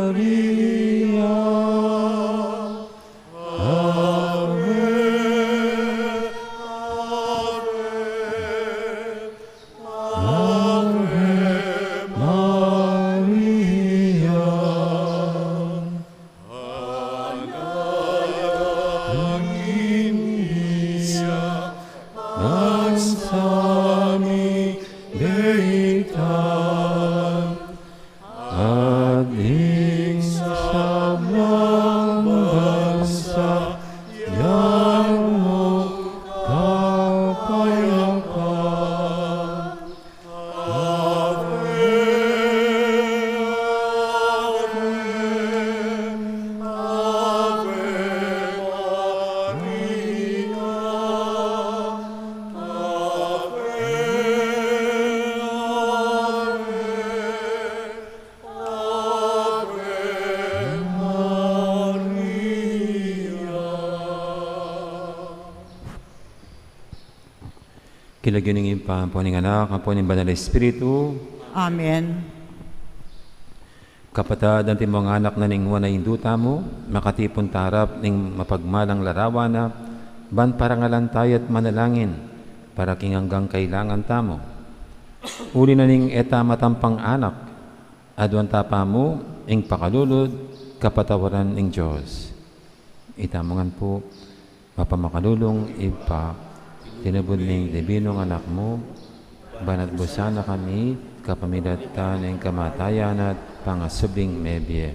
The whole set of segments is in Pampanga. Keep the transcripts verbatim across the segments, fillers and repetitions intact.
Maria. Ave, Ave, Ave Maria. Angin iya, bangsa mi deta, at ding sablang bangsa, yaramung kapayapaan. Ave, Ave, Ave Maria. Ave, Ave, Ave Maria. King lagyu ning Ibpa, ampo ning Anak, ampo ning Banal a Espiritu. Amen. Kapatad, antimong anak na ning Juan a indu tamu, makatipun ta arap ning mapagmalang larawan na, ban parangalan taya at manalangin, para king anggang kailangan tamu. Uli na ning e ta matampang anak, aduan ta pa mu ing pakalulu at kapatawaran ning Dios. Itamu ngan pu. Mapamakalulung Ibpa, tinubud ming dibinung Anak mu, ban atbusan na kami kapamilatan ning kamatayan at pangasubling mebie,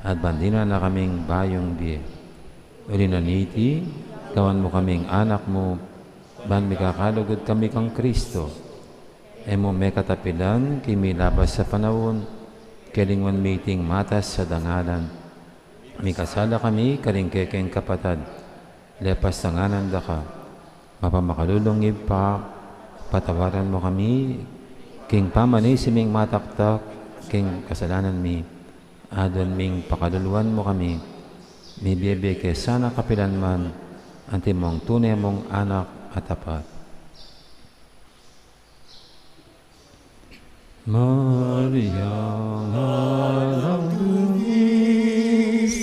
at ban dinan na kaming bayung bie. Uli na niti, gawan mu kaming anak mu, ban mikakalugud kami kang Kristo. E mu mekatapilan king milabas a panaun, king lingwan mi iting matas a dangalan. Mikasala kami karing kekeng kapatad, lepas tanganan da ka. Mapamakalulung Ibpa, patawaran mu kami king pamanisi ming mataktak king kasalanan mi. Aduan ming pakaluluan mu kami, mibie-bie ke sana kapilan man, antimong tune mung anak a tapat. Maria, alang dungis,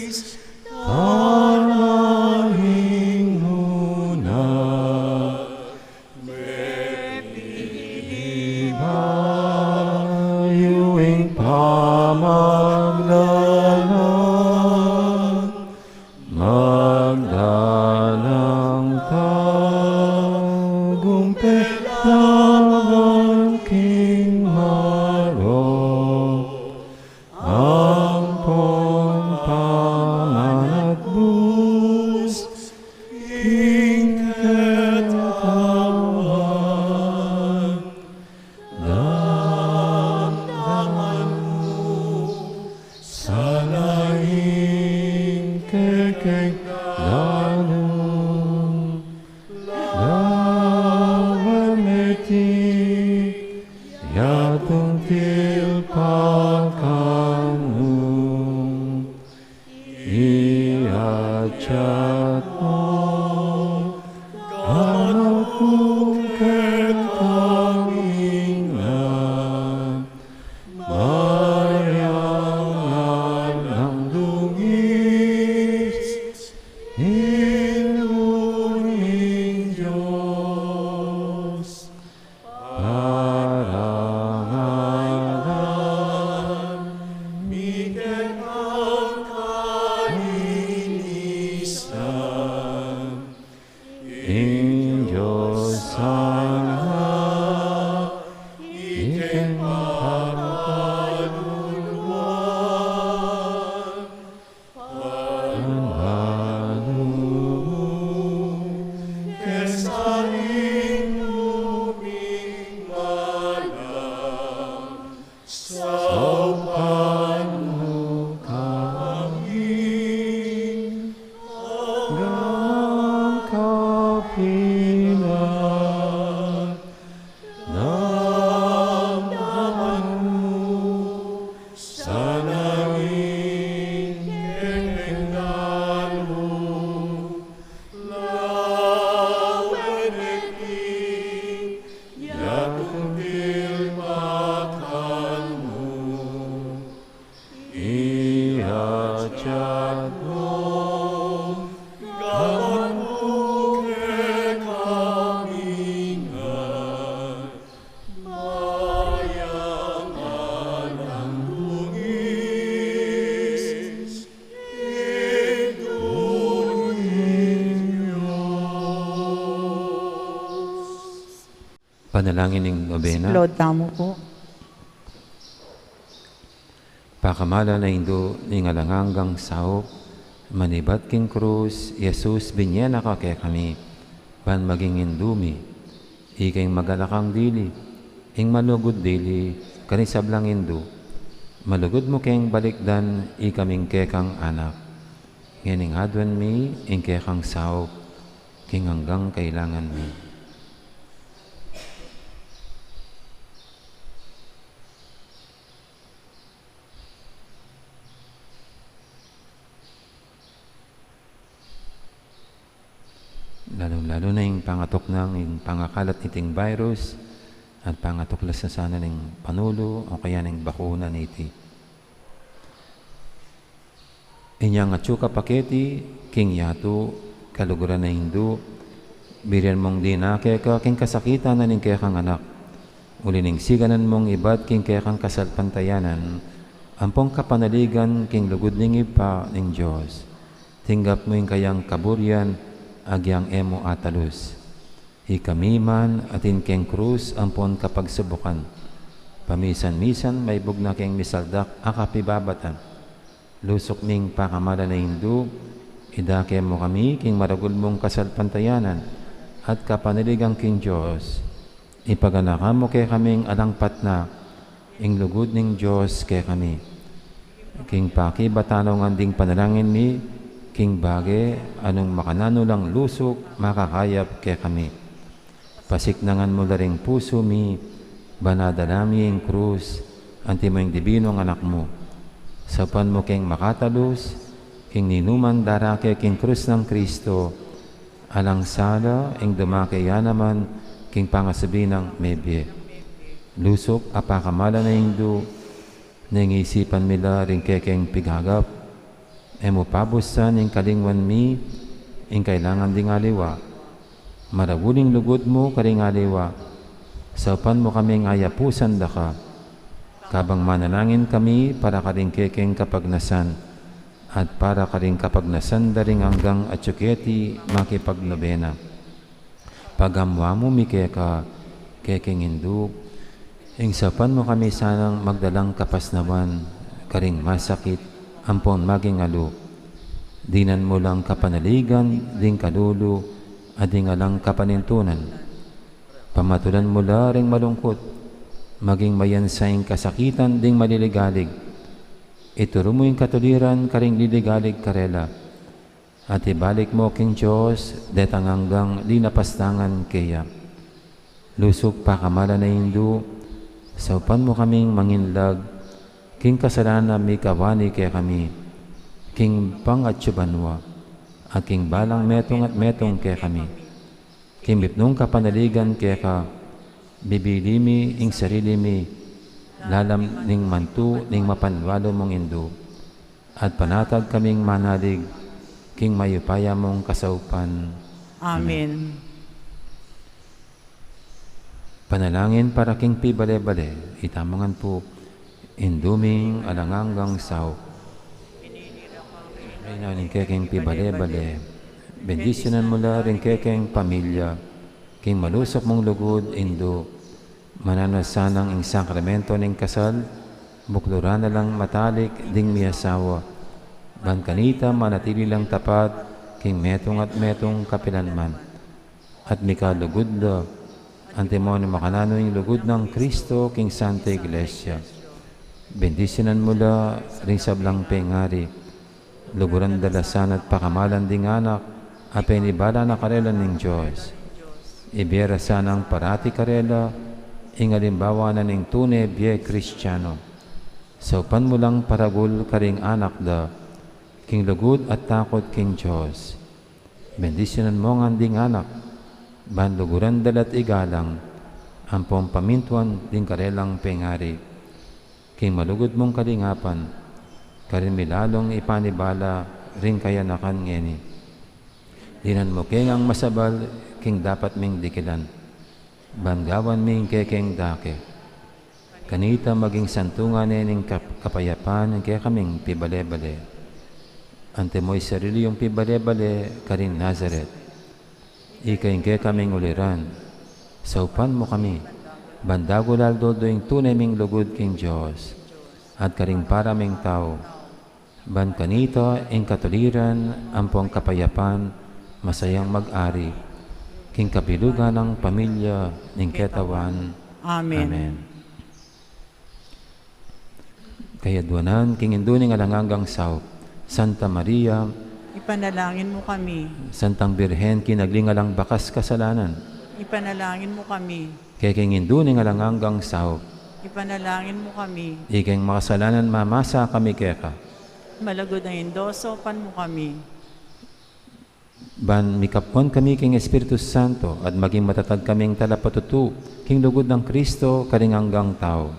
panalangin mu na, mebibie ing pamagdalan, magdalang tagumpay laban king marok, ampon pamanatbus king katawan. Damdaman mu sana ing kekeng dalan, lawan meting yatung tilpa kanu. Iyatyat mu kanaku kekang Ina, Maria, alang dungis, Indu ning Dios, parangalan mi keka karin Panalangin ning nobena. Lord, tamu po. Pakamalan a Indu ning alang anggang saup, manibat king krus, Jesus, binye na ka kekami, ban maging Indu mi. Ika ing magalakang dili, ing malugud dili, karing sablang Indu. Malugud mu keng balikdan, ikaming kekang anak. Ngening aduan mi, ing kekang saup, king anggang kailangan mi. Lalung-lalu na ing pangatuknang ing pangakalat niting virus at pangatuklas na sana ning panulu o kaya ning bakuna niti. Inyang atyu ka pa keti king yatu, kaluguran a Indu, birian mung dinan keka king kasakitan na ning kekang anak. Uli ning siganan mung ibat king kekang kasalpantayanan, ampong kapanaligan king lugud ning Ibpa ning Dios. Tinggap mu ing kayang kaburian, agyang e mu atalus. Ikami man atin keng krus ampon kapagsubukan. Pamisan-misan maibug na keng misaldak a kapibabatan. Lusuk ming pakamalan a Indu, idake mu kami king maragul mung kasalpantayanan at kapanaligan king Dios. Ipaganakan mu kekaming alang patna ing lugud ning Dios kekami. King pakibatan ngan ding panalangin mi, king bage a nung makananu lang lusuk, makakayap kekami. Pasiknangan mu la ring pusu mi, ban adala mi ing krus, antimo ing dibinung anak mu. Saupan mu keng makatalus, king ninuman darake king krus nang Kristo, alang sala ing dumake ya naman king pangasubi nang mebie. Lusuk a pakamalan a Indu, neng isipan mi la ring kekeng pigagap, e mu pabusan ing kalingwan mi, ing kailangan ding aliwa. Maragul ing lugud mu karing aliwa, saupan mu kaming ayapusan da ka. Kabang manalangin kami para karing kekeng kapagnasan, at para karing kapagnasan da ring anggang atyu keti makipagnobena. Pagamuan mu mi keka, kekeng Indu, ing saupan mu kami sanang magdalang kapasnawan, karing masakit, ampon maging alu. Dinan mu lang kapanaligan, ding kalulu, at ding alang kapanintunan. Pamatulan mu la ring malungkut, maging mayansa ing kasakitan ding maliligalig. Ituru mu ing katuliran karing liligalig karela. At ibalik mu king Dios, detang anggang linapastangan keya. Lusuk pakamalan a Indu, saupan mu kaming manginlag, king kasalanan a mikawani kekami, king pangatyu banua, at king balang metung at metung kekami. King mipnung kapanaligan keka, bibili mi ing sarili mi, lalam ning mantu ning mapanwalu mung Indu, at panatag kaming manalig, king mayupaya mung kasaupan. Amen. Panalangin para king pibale-bale, itamu ngan pu, Indu ming alang anggang saup. Reyna ning kekeng pibale-bale, bendisyunan mu la ring kekeng pamilya, king malusuk mung lugud, Indu, mananu sanang ing sakramento ning kasal, bukluran na lang matalik ding miasawa, ban kanita manatili lang tapat, king metung at metung kapilanman. At mikalugud la, antimo nung makananu ing lugud nang Kristo king Santa Iglesia. Bendisyunan mu la ring sablang pengari. Luguran da la sana at pakamalan ding anak, a penibala na karela ning Dios. Ibie ra sanang parati karela, ing alimbawa na ning tune bie Kristiano. Saupan mu lang paragul karing anak da, king lugud at takut king Dios. Bendisyunan mu ngan ding anak, ban luguran da la't igalang, ampong pamintuan ding karelang pengari. King malugud mung kalingapan, karin mi lalung ipanibala ring kayanakan ngeni. Dinan mu ke ngang masabal king dapat ming dikilan, ban gawan ming kekeng dake. Kanita maging santungan ne ning kap-, kapayapan ing kekaming pibale-bale. Antimo ing sarili yung pibale-bale karin Nazaret. Ika ing kekaming uliran. Saupan mu kami, ban dagul aldo-aldo ing tune ming lugud king Dios, at karing para ming tau, ban kanita ing katuliran ampong kapayapan, masayang mag-ari, king kabilugan nang pamilya ning Katawan. Amen. Amen. Kayadwanan king Indu ning alang anggang saup, Santa Maria, ipanalangin mu kami. Santang Birhen, kinagli ning alang bakas kasalanan, ipanalangin mu kami. Kekeng Indu ning alang anggang saup, ipanalangin mu kami. Ikeng makasalanan mamasa kami keka. Malugud a Indu, saupan mu kami. Ban mikapwan kami king Espiritu Santo, at maging matatag kaming talapatutu king lugud nang Kristo karing anggang tau.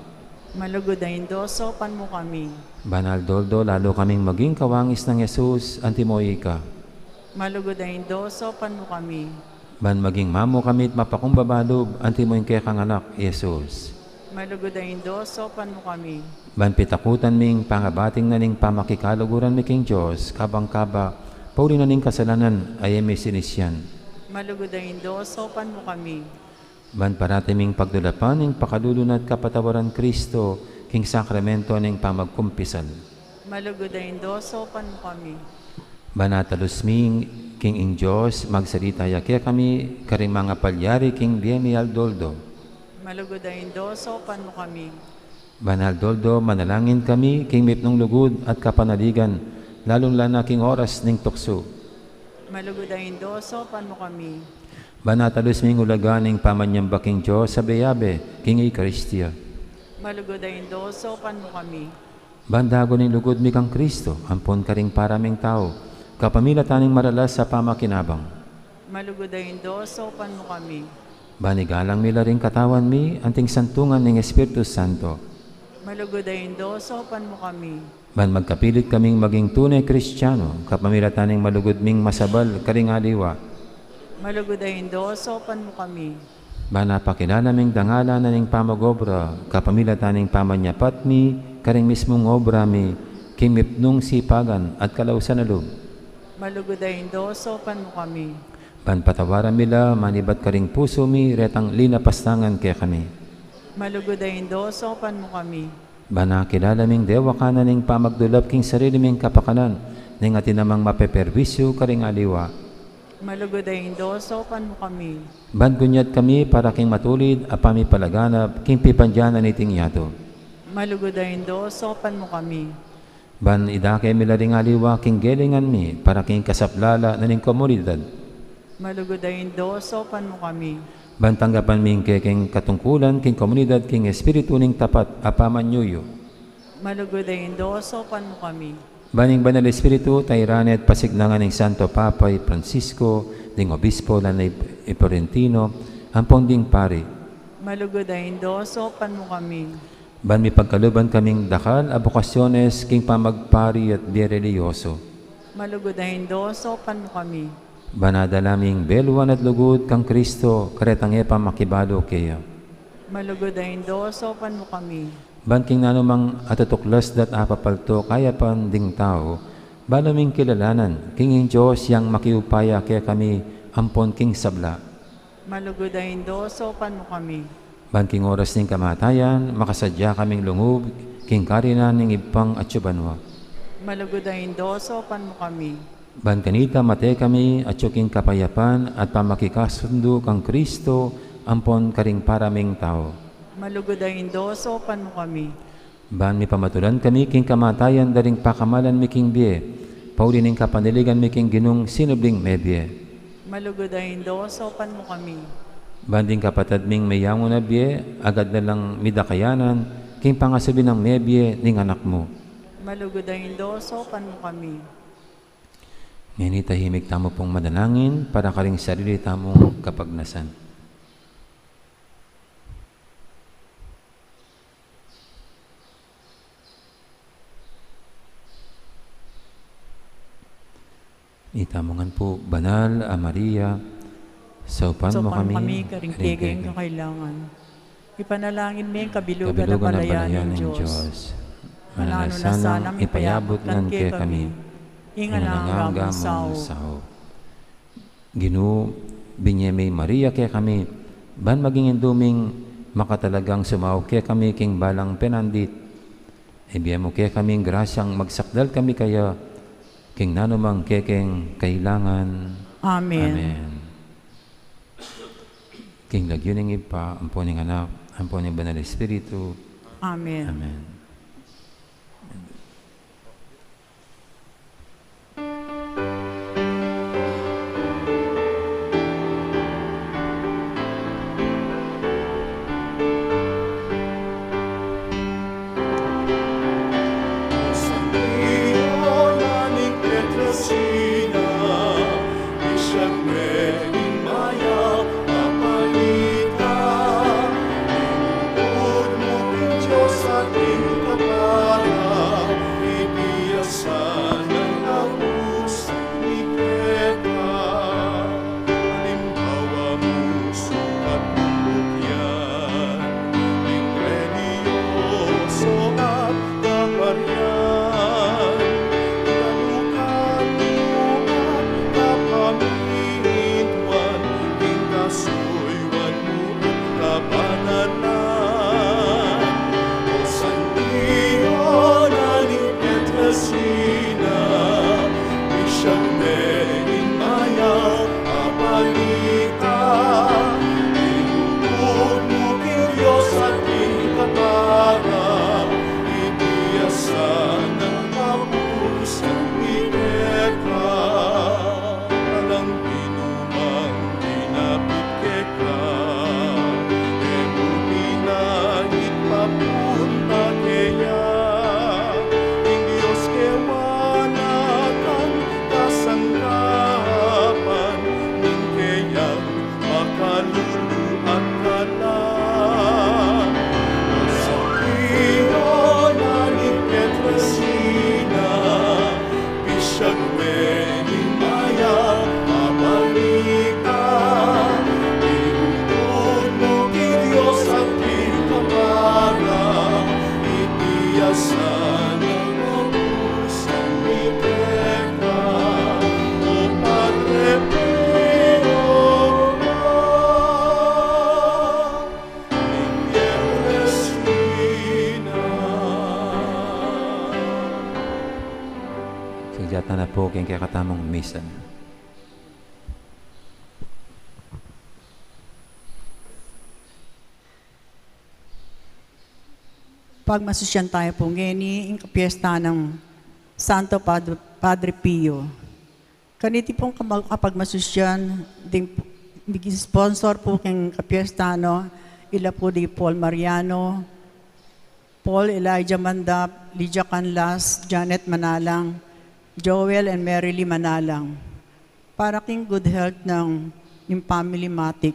Malugud a Indu, saupan mu kami. Ban aldo-aldo lalu kaming maging kawangis nang Jesus, antimo ika. Malugud a Indu, saupan mu kami. Ban maging mamu kami at mapakumbaba lub, antimo ing kekang Anak, Jesus. Malugud a Indu, saupan mu kami. Ban pitakutan mi ing pangabating na ning pamakikaluguran mi king Dios, kabang kaba, pauli na ning kasalanan a e mi sinisian. Malugud a Indu, saupan mu kami. Ban parati ming pagdulapan ing pakalulu na at kapatawaran Kristo, king sakramento ning pamagkumpisal. Malugud a Indu, saupan mu kami. Ban atalus mi king ing Dios, magsalita ya kekami, karing mangapalyari king bie mi aldo-aldo. Malugud a Indu, saupan mu kami. Ban aldo-aldo, manalangin kami, king mipnung lugud at kapanaligan, lalung-lala na king oras ning tuksu. Malugud a Indu, saupan mu kami. Ban atalus ming ulaga ning pamanyamba king Dios, abe-abe, king Eukaristia. Malugud a Indu, saupan mu kami. Ban dagul ing lugud mi kang Kristo, ampon karing para ming tau, kapamilatan ning maralas a pamakinabang. Malugud a Indu, saupan mu kami. Ban igalang mi la ring katawan mi, anting santungan ning Espiritu Santo. Malugud a Indu, saupan mu kami. Ban magkapilit kaming maging tune Kristiano, kapamilatan ning malugud ming masabal karing aliwa. Malugud a Indu, saupan mu kami. Ban apakilala ming dangalan na ning pamag-obra, kapamilatan ning pamanyapat mi, karing mismung obra mi, king mipnung sipagan at kalausan a lub. Malugud a Indu, saupan mu kami. Ban patawaran mi la, manibat karing pusu mi, retang linapastangan kekami. Malugud a Indu, saupan mu kami. Ban akilala ming dewakan na ning pamagdulap king sarili ming kapakanan, ning atin namang mapeperwisyu karing aliwa. Malugud a Indu, saupan mu kami. Ban gunyat kami para king matulid a pamipalaganap king pipandianan niting yatu. Malugud a Indu, saupan mu kami. Ban idake mi la ring aliwa king gelingan mi para king kasaplala na ning komunidad. Malugud a Indu, saupan mu kami. Ban tanggapan mi ing kekeng katungkulan king komunidad king espiritu ning tapat a pamanyuyu. Malugud a Indu, saupan mu kami. Ban ing Banal Espiritu, tairan at pasiknangan ning Santo Papa i Francisco, ding Obispo, lalo na i Florentino, ampon ding pari. Malugud a Indu, saupan mu kami. Ban mipagkaluban kaming dakal a bokasyones king pamagpari at bie relihiyoso. Malugud a Indu, saupan mu kami. Ban adala ming beluan at lugud kang Kristo, karetang e pa makibalu keya. Malugud a Indu, saupan mu kami. Ban king nanumang atutuklas da't apapalto kayapan ding tau, balu ming kilalanan, king ing Dios yang makiupaya kekami ampon king sabla. Malugud a Indu, saupan mu kami. Ban king oras ning kamatayan, makasadya kaming lungub king karinan ning Ibpang atsu banua. Malugud a Indu, saupan mu kami. Ban kanita mate kami atsu king kapayapan at pamakikasundu kang Kristo ampon karing para ming tau. Malugud a Indu, saupan mu kami. Ban mipamatulan kami king kamatayan da ring pakamalan mi king bie, pauli ning kapanaligan mi king Ginung sinubling mebie. Malugud a Indu, saupan mu kami. Ban ding kapatad ming meyangu na bie, agad na lang midakayanan king pangasubi nang mebie ning Anak mu. Malugud a Indu, saupan mu kami. Ngeni tahimik tamu pung manalangin para karing sarili tamung kapagnasan. Itamu ngan pu, Banal a Maria, saupan mu kami karing kekeng kakailangan. Ipanalangin mi ing kabilugan a balayan ning Dios. Mananu na sanang ipayabut ngan kekami ing alang anggang saup. Ginu, binye me i Maria kekami, Ban maging indu ming makatalagang sumaup kekami king balang penandit, ibie mu kekaming grasyang magsakdal kami kaya king nanumang kekeng kailangan. Amen. Amen. King lagyu ning Ibpa, ampo ning Anak, ampo ning Banal Espiritu. Amen. Amen. Sadyatan na pu king kekatamung misa. Pagmasusyan tamu pu ngeni ing kapiyesta nang Santo Padre, Padre Pio. Kaniti pung kama-, kapagmasusyan, ding, ding sponsor pu king kapiyesta no, ila pu di Paul Mariano, Paul Elijah Mandap, Lydia Canlas, Janet Manalang, Joel and Mary Lee Manalang. Para king good health nang, ning family matik.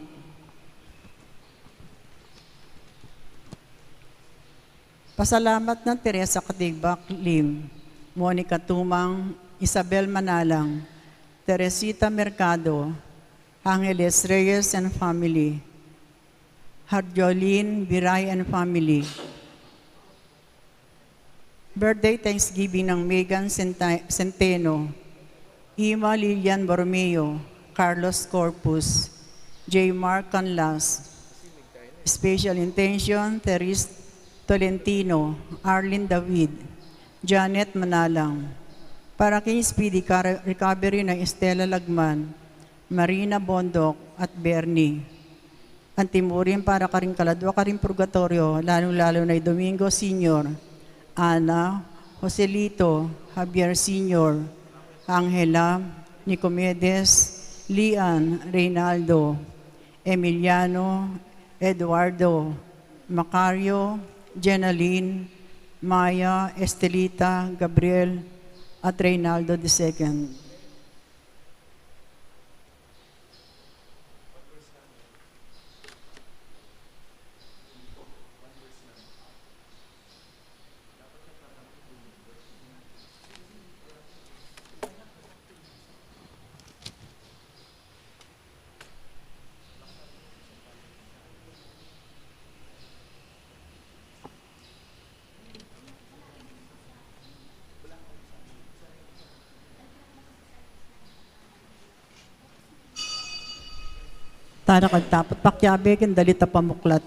Pasalamat nang Teresa Kadigbak Lim, Monica Tumang, Isabel Manalang, Teresita Mercado, Angeles Reyes and family, Harjolin Biray and family. Birthday Thanksgiving nang Megan Senta-, Centeno, Ima Lilian Borromeo, Carlos Corpus, J Mark Canlas. Special intention, Teres Tolentino, Arlene David, Janet Manalang. Para king speedy car-, recovery nang Estela Lagman, Marina Bondoc, at Bernie. Anti mu rin para karing kaladwa karing purgatoryo, lalung-lalu na i Domingo Senior, Ana, Joselito, Javier Senior, Angela, Nicomedes, Lian, Reynaldo, Emiliano, Eduardo, Macario, Jenaline, Maya, Estelita, Gabriel, at Reynaldo the second. Tara kagtaput pakiabe king dalit a pamuklat.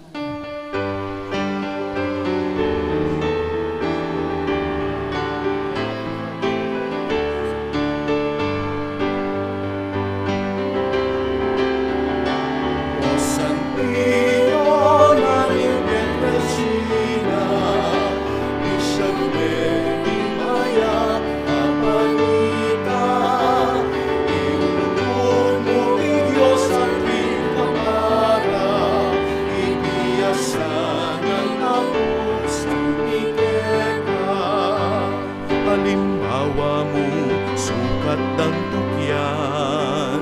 Alimbawa mu, sukat dang tukyan,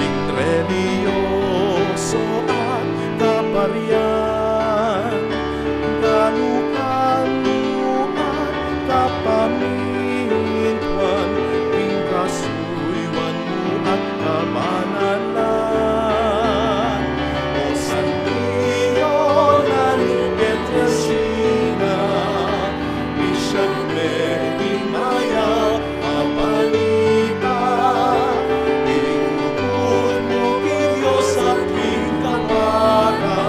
ing relihiyoso at kaparian, kanukan mu at kapamintuan, ing kasuyuan mu at kabanalan. O Santo Leon a Pietrelcina, misyag me ing mayap a balita, ing lugud mu king Dios at king Kabara,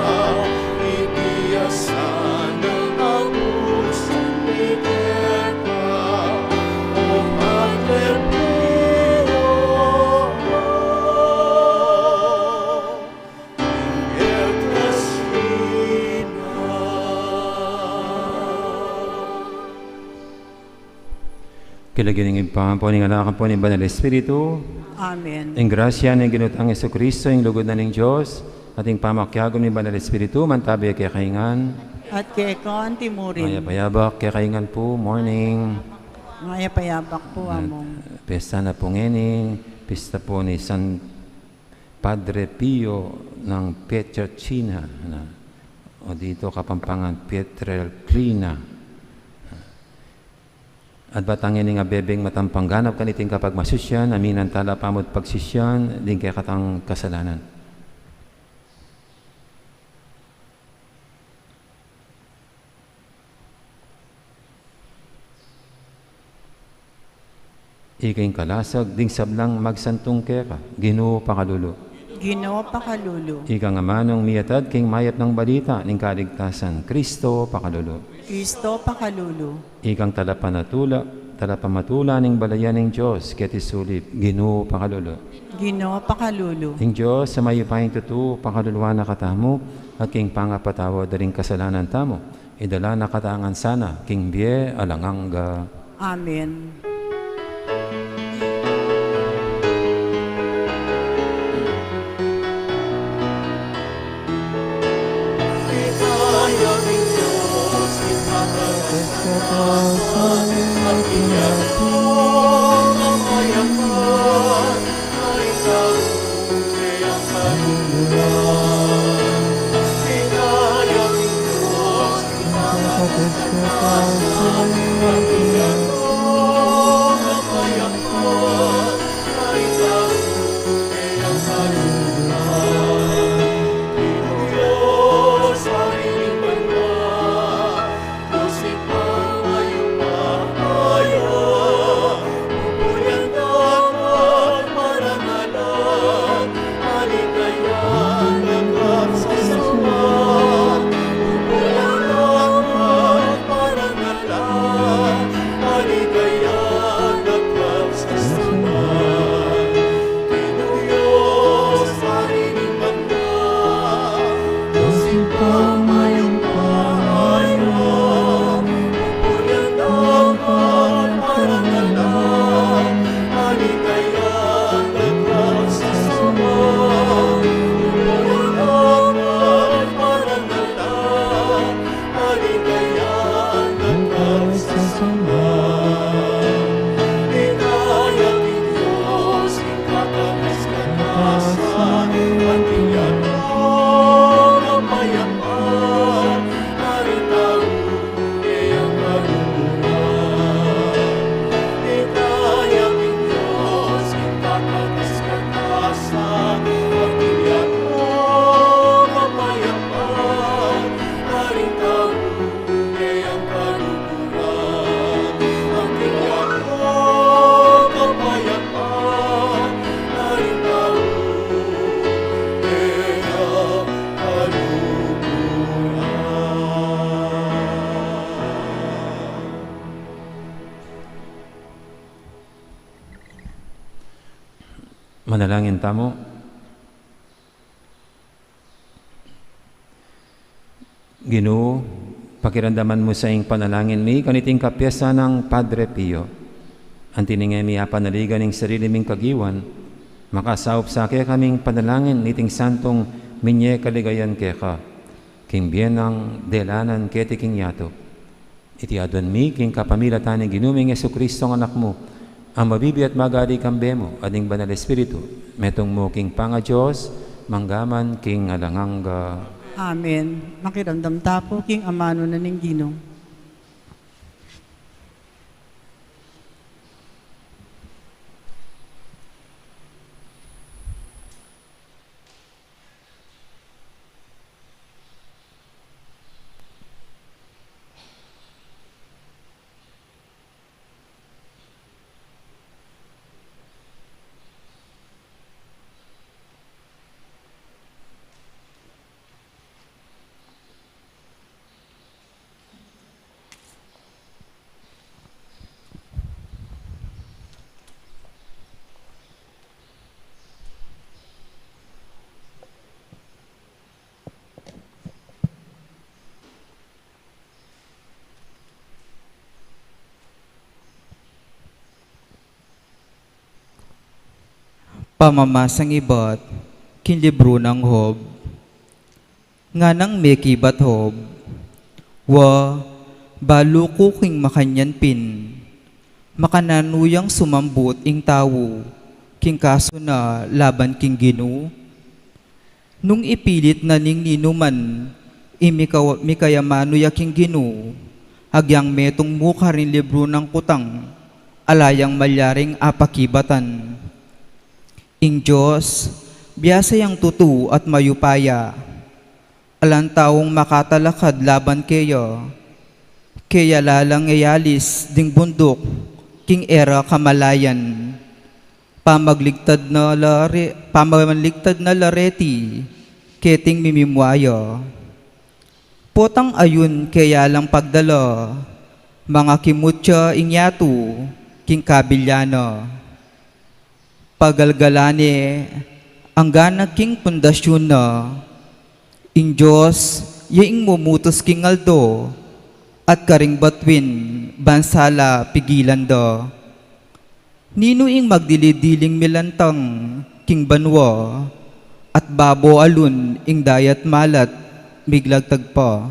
iti a sanang abusan mi keka, o Padre Pio. King lagyu ning Ibpa, ampo ning Anak, ampo ning Banal Espiritu. Amen. Ing grasya ning Ginu tang Jesucristo, ing lugud na ning Dios, at ing pamakiagum ning Banal Espiritu, mantabi ya kekayu ngan. At keka anti murin. Mayap a yabak kekayu ngan pu, morning. Mayap a yabak pu, Among. Pesta na pu ngeni, pesta pu ni San Padre Pio ng Pietrelcina, na, o dito Kapampangan, Pietrelcina. At batang ini nga bebeng matampangganap kaniting kapagmasusyan, aminan tala pamut pagsisyan ding kekatang kasalanan. Ika ing kalasag ding sablang magsantung keka, Ginu pakalulu. Ginu pakalulu. Ika ing amanung miyatad king mayap nang balita ning kaligtasan, Kristo pakalulu. Kristo pakalulu. Ika ing talapamatula, talapamatula ning balayan ning Dios keti sulip, Ginu pakalulu. Ginu pakalulu. Ing Dios a mayupayang tutu pakaluluan na katamu, at king pangapatawad da ring kasalanan tamu, idala na katamu ngan sana king bie alang angga. Amen. Manalangin tamu. Ginu, pakiramdaman mu sa ing panalangin mi kaniting kapiyasan nang Padre Pio. Anti ning e mi apanaligan ing sarili ming kagiwan, makasaup sa kekaming panalangin niting santung minye kaligayan keka, king bie nang delanan keti king yatu. Iti aduan mi king kapamilatan ning Ginu ming Jesucristo, Anak mu, a mabibie at magari kambe mu at ning Banal Espiritu, metung mu king pangaDios, mangga man king alang angga. Amen. Makiramdam ta pu king amanu na ning Ginu. Pamamasang ibat king libru nang Job. Nganang mekibat Job, wa, balu ku king makanyan pin, makananu yang sumambut ing tau king kasu na laban king Ginu? Nung ipilit na ning ninuman ing mika-, mikayamanu ya king Ginu, agyang metung mu karing libru nang kutang, ala yang malyaring apakibatan. Ing Dios, biasa yang tutu at mayupaya. Alang taung makatalakad laban keya. Keya lalang iyalis ding bunduk king e ra kamalayan. Pamagligtad na la re-, pamagligtad na la reti keting mimimua ya. Potang ayun keya lang pagdala, mangakimut ya ing yatu king kabilya na. Pagalgalan ne angga na king pundasyun na. Ing Dios ya ing mumutus king aldo at karing batuin ban sa la pigilan da. Ninu ing magdili-diling milantang king banua, at babo alun ing dayat malat miglagtag pa?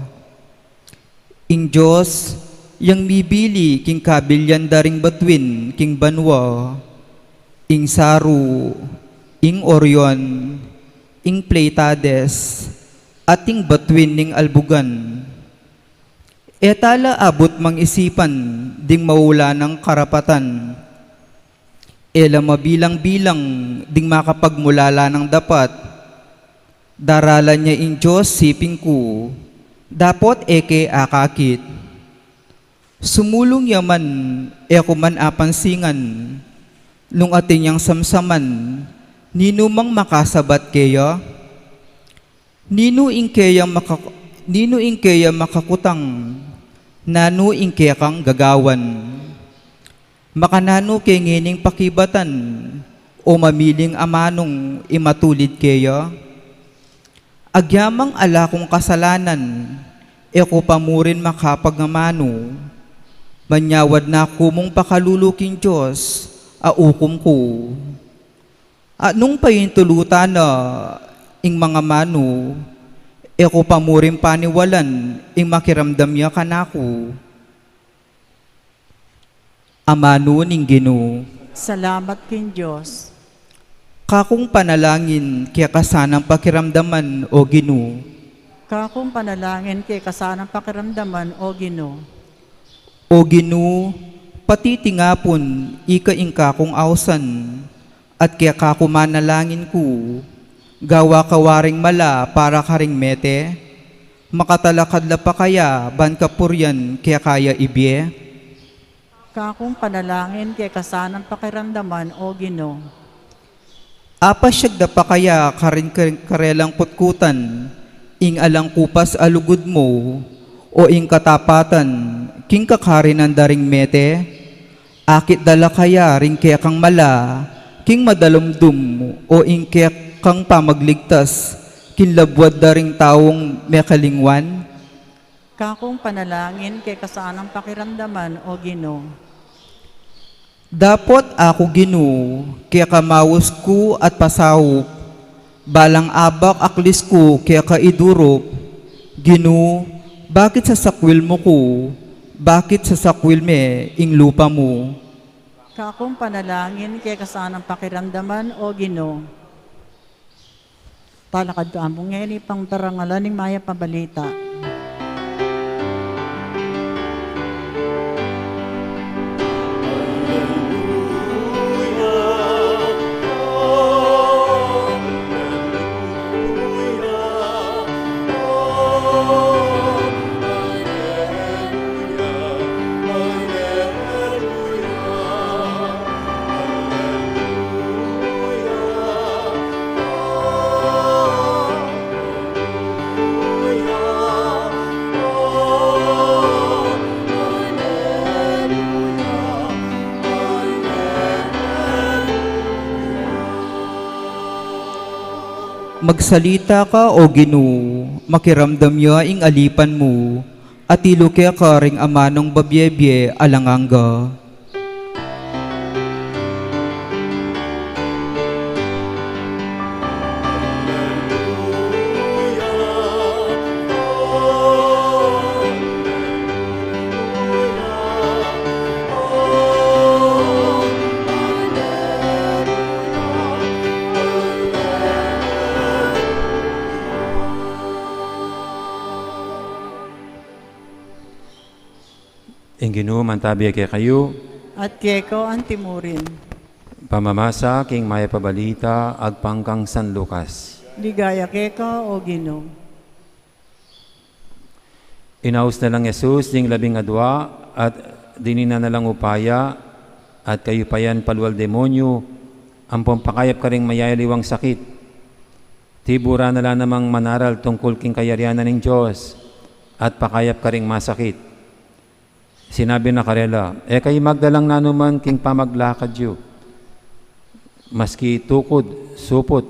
Ing Dios yang mibili king kabilyan da ring batuin king banua, ing saru, ing Orion, ing Pleiades, at ing batuin ning albugan. E ta la abut mang-isipan ding maulanang karapatan. E la mabilang-bilang ding makapagmulala nang dapat. Daralan ya ing Dios siping ku, dapot e ke akakit. Sumulung ya man, e ku man apansingan. Nung atin yang samsaman, ninu mang makasabat keya? Ninu ing keyang maka-, ninu ing keyang makakutang? Nanu ing kekang gagawan? Makananu ke ngening pakibatan o mamiling amanung imatulid keya? Agyamang ala kung kasalanan, e ku pa mu rin makapagamanu. Manyawad na ku mung pakalulu king Dios a ukum ku. At nung paintulutan na ing mangamanu, e ku pa mu rin paniwalan ing makiramdam ya kanaku. Amanu ning Ginu. Salamat king Dios. Kakung panalangin keka sanang pakiramdaman, O Ginu. Kakung panalangin keka sanang pakiramdaman, O Ginu. O Ginu, patitingapun ika ing kakung ausan, at keka ku manalangin ku, gawa ka waring mala para karing mete, makatalakad la pa kaya ban kapurian keka ya ibie? Kakung panalangin keka sanang pakiramdaman, O Ginu. Apasyag da pa kaya karin, karin karelang kutkutan ing alang kupas a lugud mu, o ing katapatan king kakarinan da ring mete? Akit da la kaya ring kekang mala king madalumdum o ing kekang pamagligtas, king labuad da ring taung mekalingwan? Kakung panalangin, keka sana pakiramdaman, O Ginu. Dapot aku, Ginu, keka maus ku at pasaup, balang abak aklis ku keka idurup. Ginu, bakit sasakwil mu ku? Bakit sasakwil me ing lupa mu? Kakung panalangin, keka sana pakiramdaman, O Ginu. Talakad tamu ngeni pang parangalan ning mayap a balita. Magsalita ka, O Ginu, makiramdam ya ing alipan mu, at ilu keka ring amanung babiebie alang angga. Ing Ginu mantabi ya kekayu. At keka antimurin. Pamamasa king mayap a balita agpang kang San Lucas. Ligaya keka, O Ginu. Inaus na lang Jesus ding labing adua, at dininan na lang upaya, at kayupayan palual demonyu, ampong pakayap karing mayayaliwang sakit. Tiburan na la namang manaral tungkul king kayarian na ning Dios, at pakayap karing masakit. Sinabi na karela, "E kayu magdalang nanuman king pamaglakad yu, maski tukud, suput,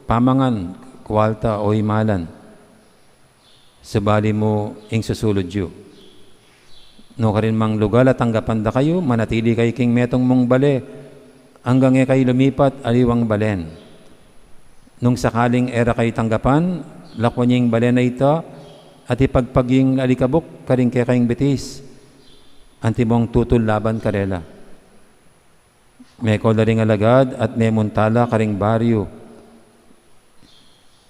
pamangan, kuwalta, o imalan. Subali mu ing susulud yu. Nukarin mang lugal a tanggapan da kayu, manatili kayu king metung mung bale, anggang e kayu lumipat aliwang balen. Nung sakaling e ra kayu tanggapan, lakwan ye ing balen a ita, at ipagpag ye ing alikabuk karing kekayung bitis, antimong tutul laban karela." Meko la ring alagad at memunta la karing baryu.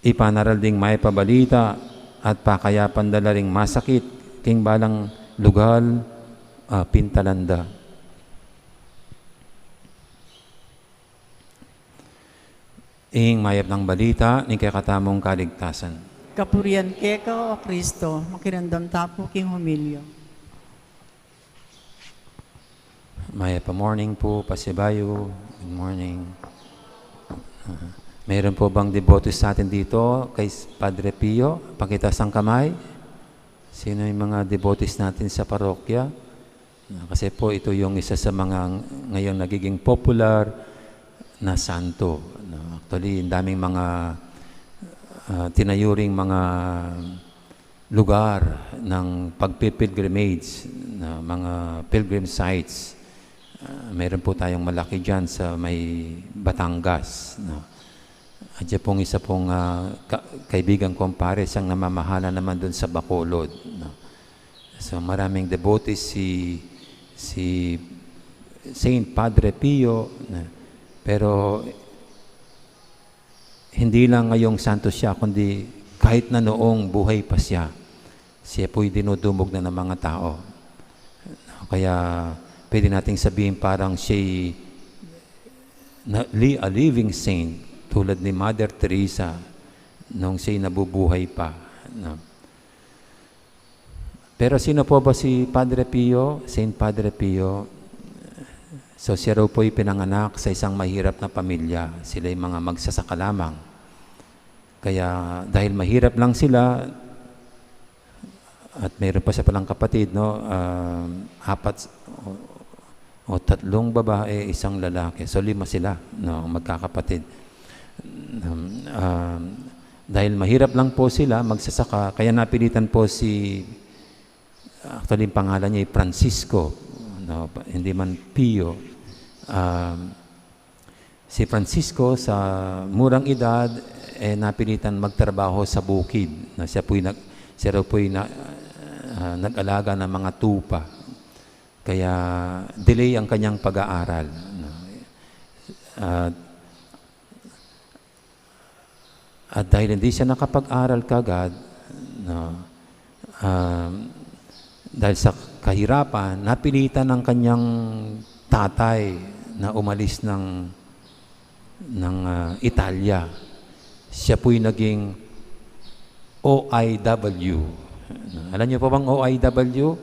Ipanaral ding mayap a balita at pakayapan da la ring masakit king balang lugal, ah, pintalan da. Ing mayap nang balita ning kekatamung kaligtasan. Kapurian keka, O Kristo. Makiramdam ta pu king humilya. Mayap a morning pu, pasibayu. Good morning. Ah, meron po bang devotees natin dito kay Padre Pio? Pakitaas ang kamay. Sino yung mga devotees natin sa parokya? Na, kasi po ito yung isa sa mga ng-, ngayon nagiging popular na santo, no? Actually, ang daming mga, ah, tinayuring mga lugar ng pagpipilgrimage, na mga pilgrim sites. Ah, meron po tayong malaki dyan sa may Batangas, no? At siya pong isa pong, ah, ka-, kaibigan kong pare, siyang namamahala naman dun sa Bacolod, no? So, maraming devotees si, si Saint Padre Pio, no? Pero hindi lang ngayong santo siya, kundi kahit na noong buhay pa siya, siya po'y dinudumog na ng mga tao. Kaya pwede nating sabihin parang siya'y na, li-, a living saint, tulad ni Mother Teresa nung siya'y nabubuhay pa, no? Pero sino po ba si Padre Pio, Saint Padre Pio? So, siya raw po'y pinanganak sa isang mahirap na pamilya. Sila'y mga magsasaka lamang. Kaya dahil mahirap lang sila, at mayroon pa siya palang kapatid, no? Ah, apat o, o tatlong babae, isang lalaki. So, lima sila, no? Magkakapatid. Um, um, dahil mahirap lang po sila magsasaka, kaya napilitan po si, actually, yung pangalan niya ay Francisco, no? Hindi man Pio. Um, si Francisco, sa murang edad, eh, napilitan magtrabaho sa bukid. Na siya po'y nag-, siya raw po'y na-, ah, nag-alaga ng mga tupa. Kaya delay ang kanyang pag-aaral, no? At At dahil hindi siya nakapag-aral kagad, no, um, dahil sa kahirapan, napilitan ng kanyang tatay na umalis ng, ng, ah, Italia. Siya po'y naging O I W. Alam niyo po bang O I W?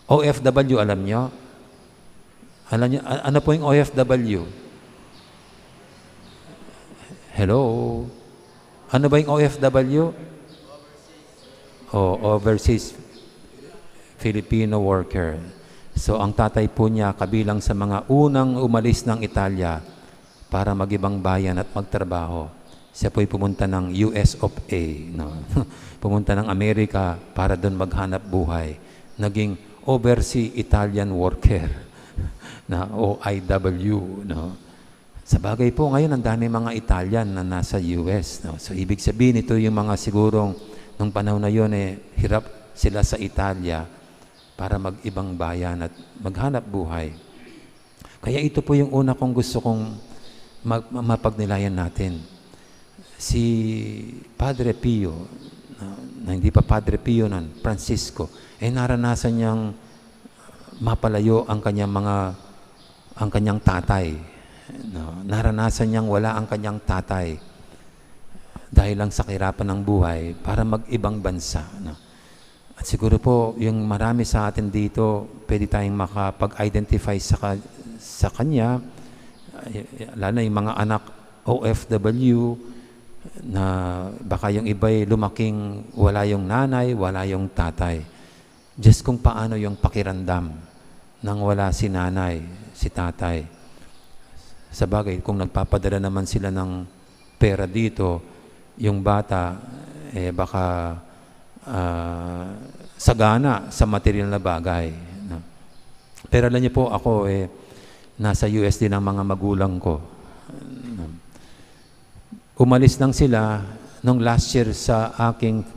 O F W, alam nyo? Alam nyo, a-, ano po yung O F W? Hello? Ano ba yung O F W? O, overseas Filipino worker. So, ang tatay po niya, kabilang sa mga unang umalis ng Italia, para mag-ibang bayan at magtrabaho. Siya po'y pumunta ng U S of A, no? Pumunta ng Amerika para doon maghanap buhay. Naging overseas Italian worker na O I W, no? Sa bagay po, ngayon ang dami mga Italian na nasa U S, no? So, ibig sabihin, ito yung mga sigurong nung panahon na yun, eh, hirap sila sa Italia para mag-ibang bayan at maghanap buhay. Kaya ito po yung una kong gusto kong ma-, ma-, mapagnilayan natin. Si Padre Pio, na, na hindi pa Padre Pio nun, Francisco, eh, naranasan niyang mapalayo ang kanyang mga, ang kanyang tatay. No? Naranasan niyang wala ang kanyang tatay dahil lang sa kahirapan ng buhay para mag-ibang bansa, no? At siguro po, yung marami sa atin dito, pwede tayong makapag-identify sa ka-, sa kanya, eh, lalo na yung mga anak O F W, na baka yung iba'y lumaking wala yung nanay, wala yung tatay. Just kung paano yung pakiramdam nang wala si nanay, si tatay. Sa bagay, kung nagpapadala naman sila ng pera dito, yung bata, eh, baka, ah, sagana sa material na bagay, no? Pero alam niyo po, ako, eh, nasa U S din ang mga magulang ko. Umalis lang sila nung last year sa aking,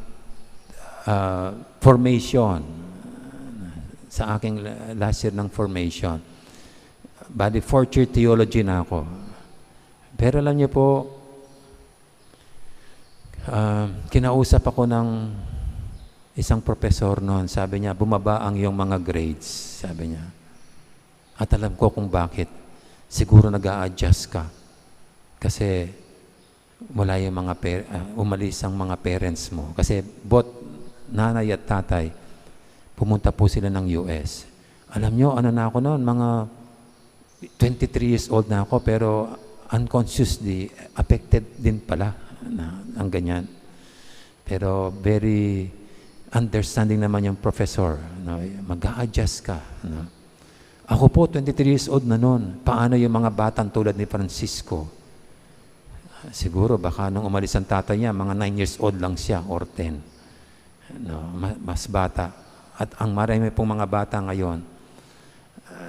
ah, formation. Sa aking la-, last year ng formation. Bali, fourth year theology na ako. Pero alam niyo po, ah, kinausap ako ng isang professor noon. Sabi niya, "Bumaba ang iyong mga grades," sabi niya. At alam ko kung bakit. Siguro nag-a-adjust ka. Kasi wala yung mga par-, ah, umalis ang mga parents mo. Kasi both nanay at tatay, pumunta po sila ng U S. Alam nyo, ano na ako noon, mga twenty-three years old na ako, pero unconsciously affected din pala na ang ganyan. Pero very understanding naman yung professor, no? Mag-a-adjust ka, no? Ako po, twenty-three years old na noon. Paano yung mga batang tulad ni Francisco? Siguro baka nung umalis ang tatay niya, mga nine years old lang siya or ten. No, ma-, mas bata. At ang marami pong mga bata ngayon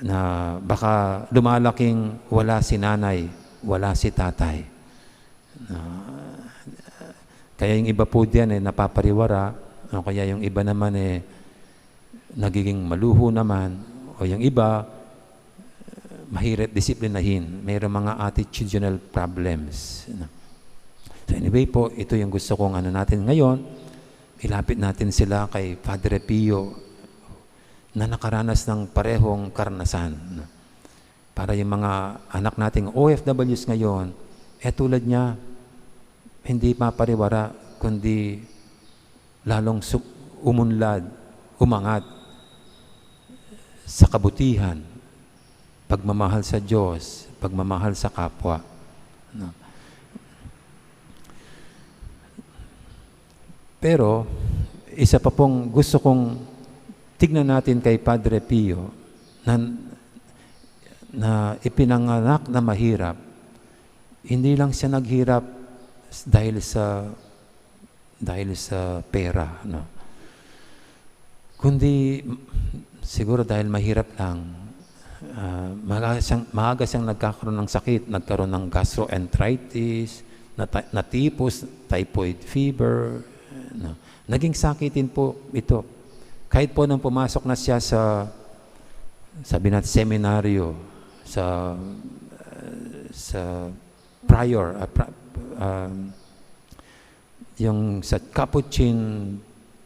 na baka lumalaking wala si nanay, wala si tatay. No, kaya yung iba po diyan, eh, napapariwara, o kaya yung iba naman, eh, nagiging maluho naman, o yung iba, mahirap disiplinahin. Mayroong mga attitudinal problems, no? So anyway po, ito yung gusto kong ano natin ngayon. Ilapit natin sila kay Padre Pio na nakaranas ng parehong karanasan, no? Para yung mga anak nating O F Ws ngayon, eh, tulad niya, hindi mapariwara, kundi lalong su-, umunlad, umangat sa kabutihan, pagmamahal sa Diyos, pagmamahal sa kapwa. No? Pero, isa pa pong gusto kong tignan natin kay Padre Pio na, na ipinanganak na mahirap, Hindi lang siya naghirap dahil sa, dahil sa pera, no? Kundi, siguro dahil mahirap lang, ah, maaga siyang, maaga siyang nagkakaroon ng sakit, nagkaroon ng gastroenteritis, nata-, natipos, typhoid fever, no? Naging sakitin po ito. Kahit po nung pumasok na siya sa, sabi natin, seminaryo, sa, sa prior, ah, pra-, um, yung sa Capuchin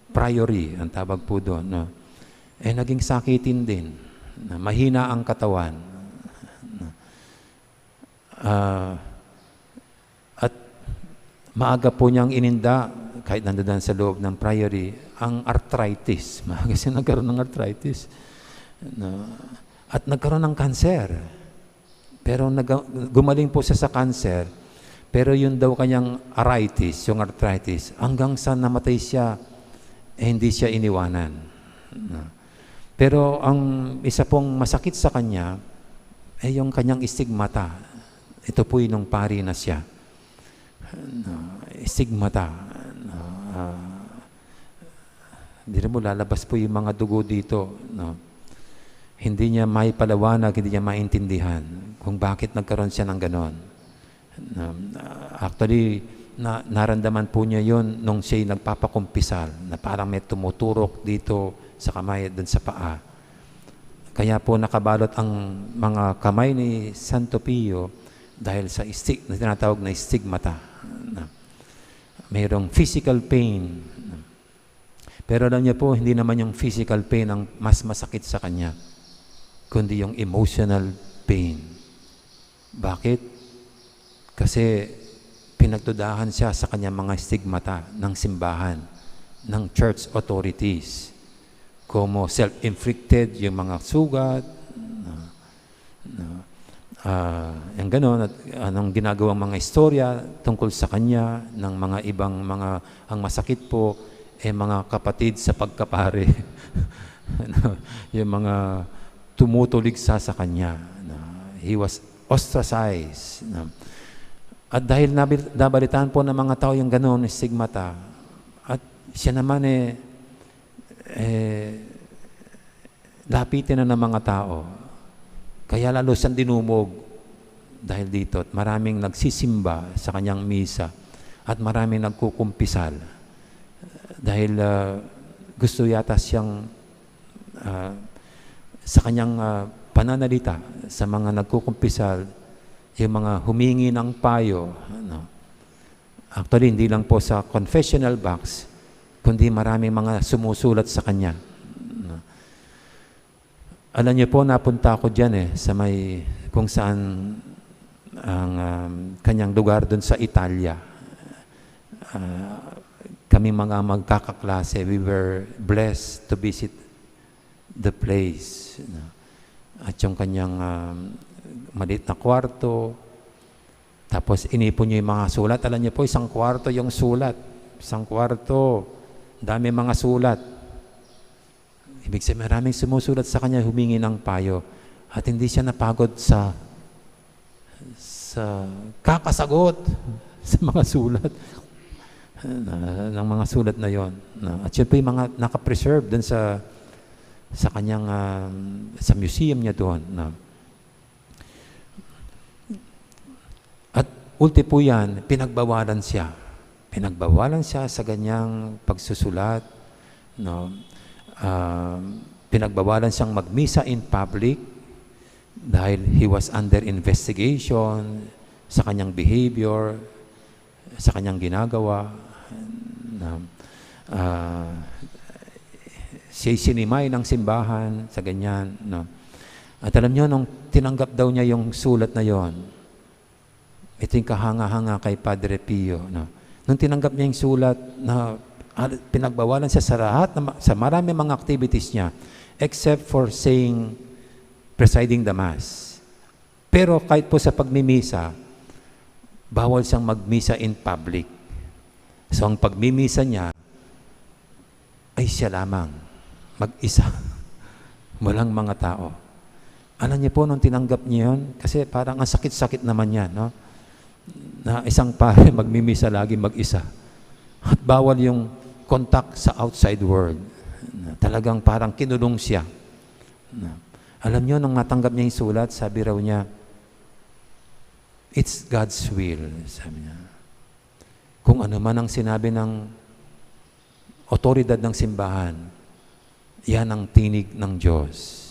Priory, ang tawag po doon, no? Eh, naging sakitin din. Na mahina ang katawan. Ah, at maaga po niyang ininda, kahit nandoon sa loob ng priory, ang arthritis. Maaga siya nagkaroon ng arthritis. No? At nagkaroon ng kanser. Pero naga-, gumaling po siya sa kanser, pero yun daw kanyang aritis, yung arthritis, hanggang sa namatay siya, eh, hindi siya iniwanan. No? Pero ang isa pong masakit sa kanya, eh, yung kanyang istigmata. Ito po'y nung pari na siya. No? Istigmata. No? Ah, Di rin mo lalabas po yung mga dugo dito, no? Hindi niya maipaliwanag, hindi niya maintindihan kung bakit nagkaroon siya ng ganon. No? Ah, actually, na-, naramdaman po niya yun nung siya'y nagpapakumpisal, na parang may tumuturok dito sa kamay at dun sa paa. Kaya po nakabalot ang mga kamay ni Santo Pio dahil sa istig-, na tinatawag na stigmata. No? Mayroong physical pain. Pero alam niyo po, hindi naman yung physical pain ang mas masakit sa kanya, kundi yung emotional pain. Bakit? Kasi pinagdudahan siya sa kanyang mga stigmata ng simbahan, ng church authorities. Como self-inflicted yung mga sugat, no? No? Ah, yung ganon, at anong ginagawang mga istorya tungkol sa kanya ng mga ibang mga, ang masakit po, eh, mga kapatid sa pagkapare. No? Yung mga tumutulig sa, sa kanya. No? He was ostracized. No? At dahil nabil-, nabalitaan po ng mga tao yung ganon, stigmata, at siya naman, eh, eh, lapitin na ng mga tao. Kaya lalo siyang dinumog dahil dito. At maraming nagsisimba sa kanyang misa. At maraming nagkukumpisal. Dahil, ah, gusto yata siyang, ah, sa kanyang, ah, pananalita sa mga nagkukumpisal, yung mga humingi ng payo, ano. Actually, hindi lang po sa confessional box, kundi maraming mga sumusulat sa kanya. Alam niyo po, napunta ako diyan eh, sa may, kung saan ang, um, kanyang lugar dun sa Italia. Ah, kami mga magkakaklase, we were blessed to visit the place, no? At yung kanyang, um, maliit na kwarto, tapos inipon niya yung mga sulat. Alam niyo po, isang kwarto yung sulat. Isang kwarto, dami mga sulat. Ibig sabihin, maraming sumusulat sa kanya, humingi ng payo. At hindi siya napagod sa, sa kakasagot sa mga sulat, na, ng mga sulat na yon. Na, at yun po yung mga nakapreserve dun sa, sa kanyang, ah, sa museum niya doon. Na, at ulti po yan, pinagbawalan siya. Pinagbawalan siya sa ganyang pagsusulat, no? Ah, pinagbawalan siyang magmisa in public dahil he was under investigation sa kanyang behavior, sa kanyang ginagawa, no? Ah, siya'y sinimay ng simbahan sa ganyan, no? At alam niyo, nung tinanggap daw niya yung sulat na yon, ito yung kahanga-hanga kay Padre Pio, no? Nung tinanggap niya yung sulat na, ah, pinagbawalan siya sa lahat, na ma-, sa marami mga activities niya, except for saying, presiding the Mass. Pero kahit po sa pagmimisa, bawal siyang magmisa in public. So, ang pagmimisa niya, ay siya lamang, mag-isa. Walang mga tao. Alam niyo po, nung tinanggap niya yun, kasi parang ang sakit-sakit naman yan, no? na isang pare magmimisa lagi mag-isa. At bawal yung contact sa outside world. Na talagang parang kinulong siya. Na, alam nyo, nung natanggap niya yung sulat, sabi raw niya, "It's God's will," sabi niya. Kung ano man ang sinabi ng otoridad ng simbahan, yan ang tinig ng Diyos.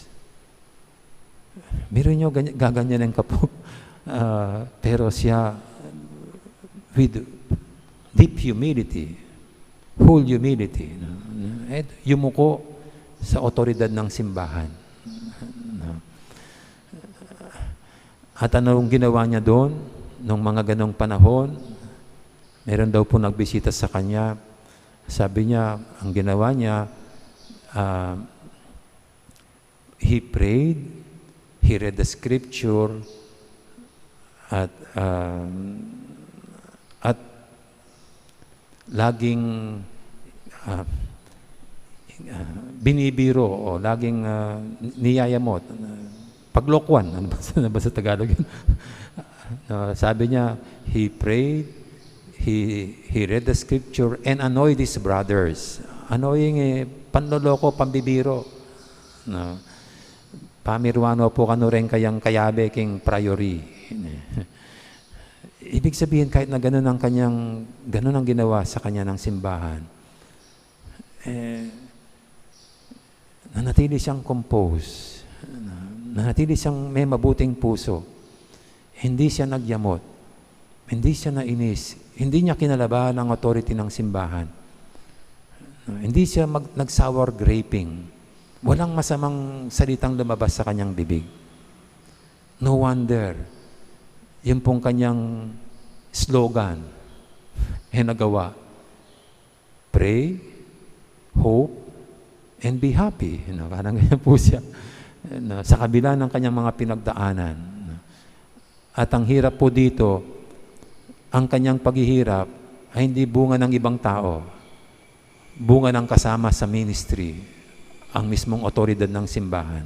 Biro nyo, gany-, gaganyanin ka po. Ah, pero siya, with deep humility, full humility, no? Eh, yumuko sa otoridad ng simbahan. No? At anong ginawa niya doon nung mga ganong panahon? Meron daw po nagbisita sa kanya. Sabi niya, ang ginawa niya, ah, he prayed, he read the scripture, at, ah, at laging, ah, ah, binibiro o laging, ah, niyayamot. Paglokwan, ano ba, ano ba sa Tagalog yun? Ah, sabi niya, he prayed, he, he read the scripture and annoyed his brothers. Annoying, eh, panloloko, pambibiro. No? Pamiruano po kanu rin kayang kayabe king priory. Ibig sabihin, kahit na ganun ang kanyang, ganun ang ginawa sa kanya ng simbahan, eh, nanatili siyang compose, nanatili siyang may mabuting puso. Hindi siya nagyamot, hindi siya nainis, hindi niya kinalabahan ang authority ng simbahan. Hindi siya mag-, nag-sour graping. Walang masamang salitang lumabas sa kanyang bibig. No wonder, yung pong kanyang slogan, eh, nagawa. Pray, hope, and be happy. You know, parang ganyan po siya. Na, sa kabila ng kanyang mga pinagdaanan. At ang hirap po dito, ang kanyang paghihirap ay hindi bunga ng ibang tao. Bunga ng kasama sa ministry, ang mismong otoridad ng simbahan.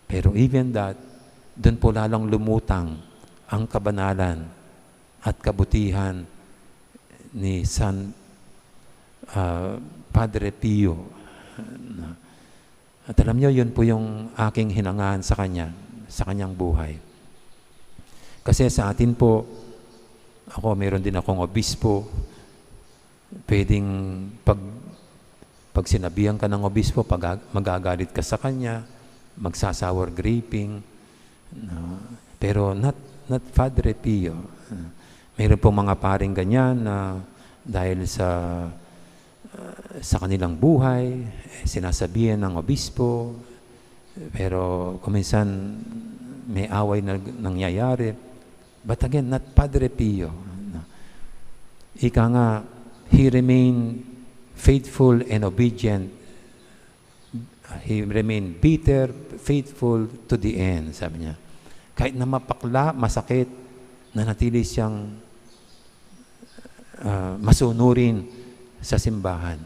Pero even that, dun po lalong lumutang ang kabanalan at kabutihan ni San, ah, Padre Pio. At alam nyo, yun po yung aking hinangaan sa kanya, sa kanyang buhay. Kasi sa atin po, ako, meron din akong obispo, pwedeng pag, pag sinabihan ka ng obispo, pag, magagalit ka sa kanya, magsasour graping, no? Pero not, not Padre Pio. Meron pong mga paring ganyan na dahil sa, sa kanilang buhay, eh, sinasabihan ng obispo, pero kung minsan may away na nangyayari. But again, not Padre Pio. Ika nga, he remained faithful and obedient. He remained bitter, faithful to the end, sabi niya. Kahit na mapakla, masakit, nanatili siyang, ah, masunurin sa simbahan.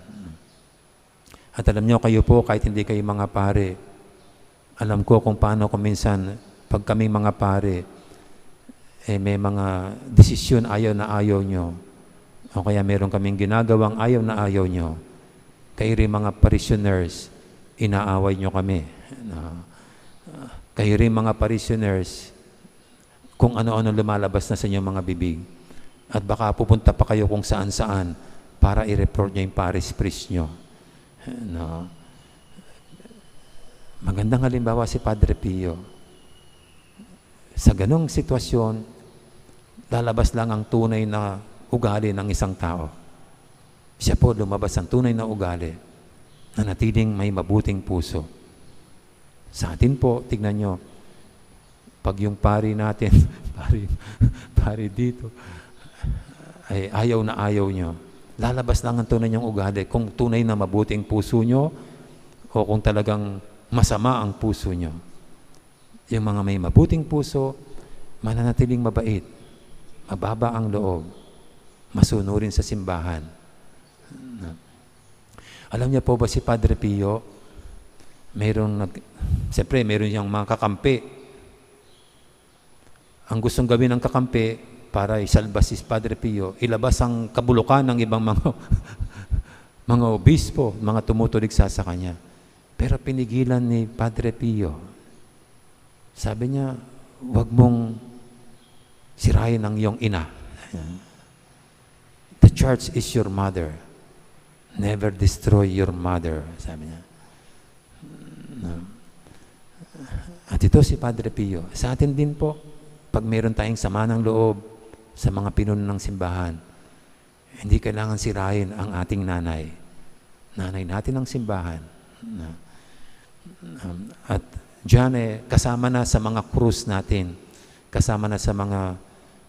At alam nyo, kayo po, kahit hindi kayo mga pare, alam ko kung paano kung minsan, pag kaming mga pare, eh, may mga desisyon ayaw na ayaw nyo. O kaya meron kaming ginagawang ayaw na ayaw nyo. Kayo rin mga parishioners, inaaway nyo kami. No? Kayo rin mga parishioners, kung ano-ano lumalabas na sa inyong mga bibig. At baka pupunta pa kayo kung saan-saan para i-report nyo yung parish priest nyo. No? Magandang halimbawa si Padre Pio. Sa ganong sitwasyon, lalabas lang ang tunay na ugali ng isang tao. Siya po, lumabas ang tunay na ugali. Nanatiling may mabuting puso. Sa atin po, tignan nyo, pag yung pari natin, pari, pari dito, ay ayaw na ayaw nyo, lalabas lang ang tunay nyong ugali kung tunay na mabuting puso nyo o kung talagang masama ang puso nyo. Yung mga may mabuting puso, mananatiling mabait, mababa ang loob, masunurin sa simbahan. Alam niya po ba si Padre Pio, mayroong nag-, siyempre, mayroon siyang mga kakampi. Ang gustong gawin ng kakampi, para isalba si Padre Pio, ilabas ang kabulukan ng ibang mga, mga obispo, mga tumutulig sa, sa kanya. Pero pinigilan ni Padre Pio. Sabi niya, "Wag mong sirain ang iyong ina. The church is your mother. Never destroy your mother," sabi niya. No? At ito si Padre Pio. Sa atin din po, pag meron tayong sama ng loob sa mga pinuno ng simbahan, hindi kailangan sirain ang ating nanay. Nanay natin ang simbahan. Na, um, at diyan, eh, kasama na sa mga krus natin, kasama na sa mga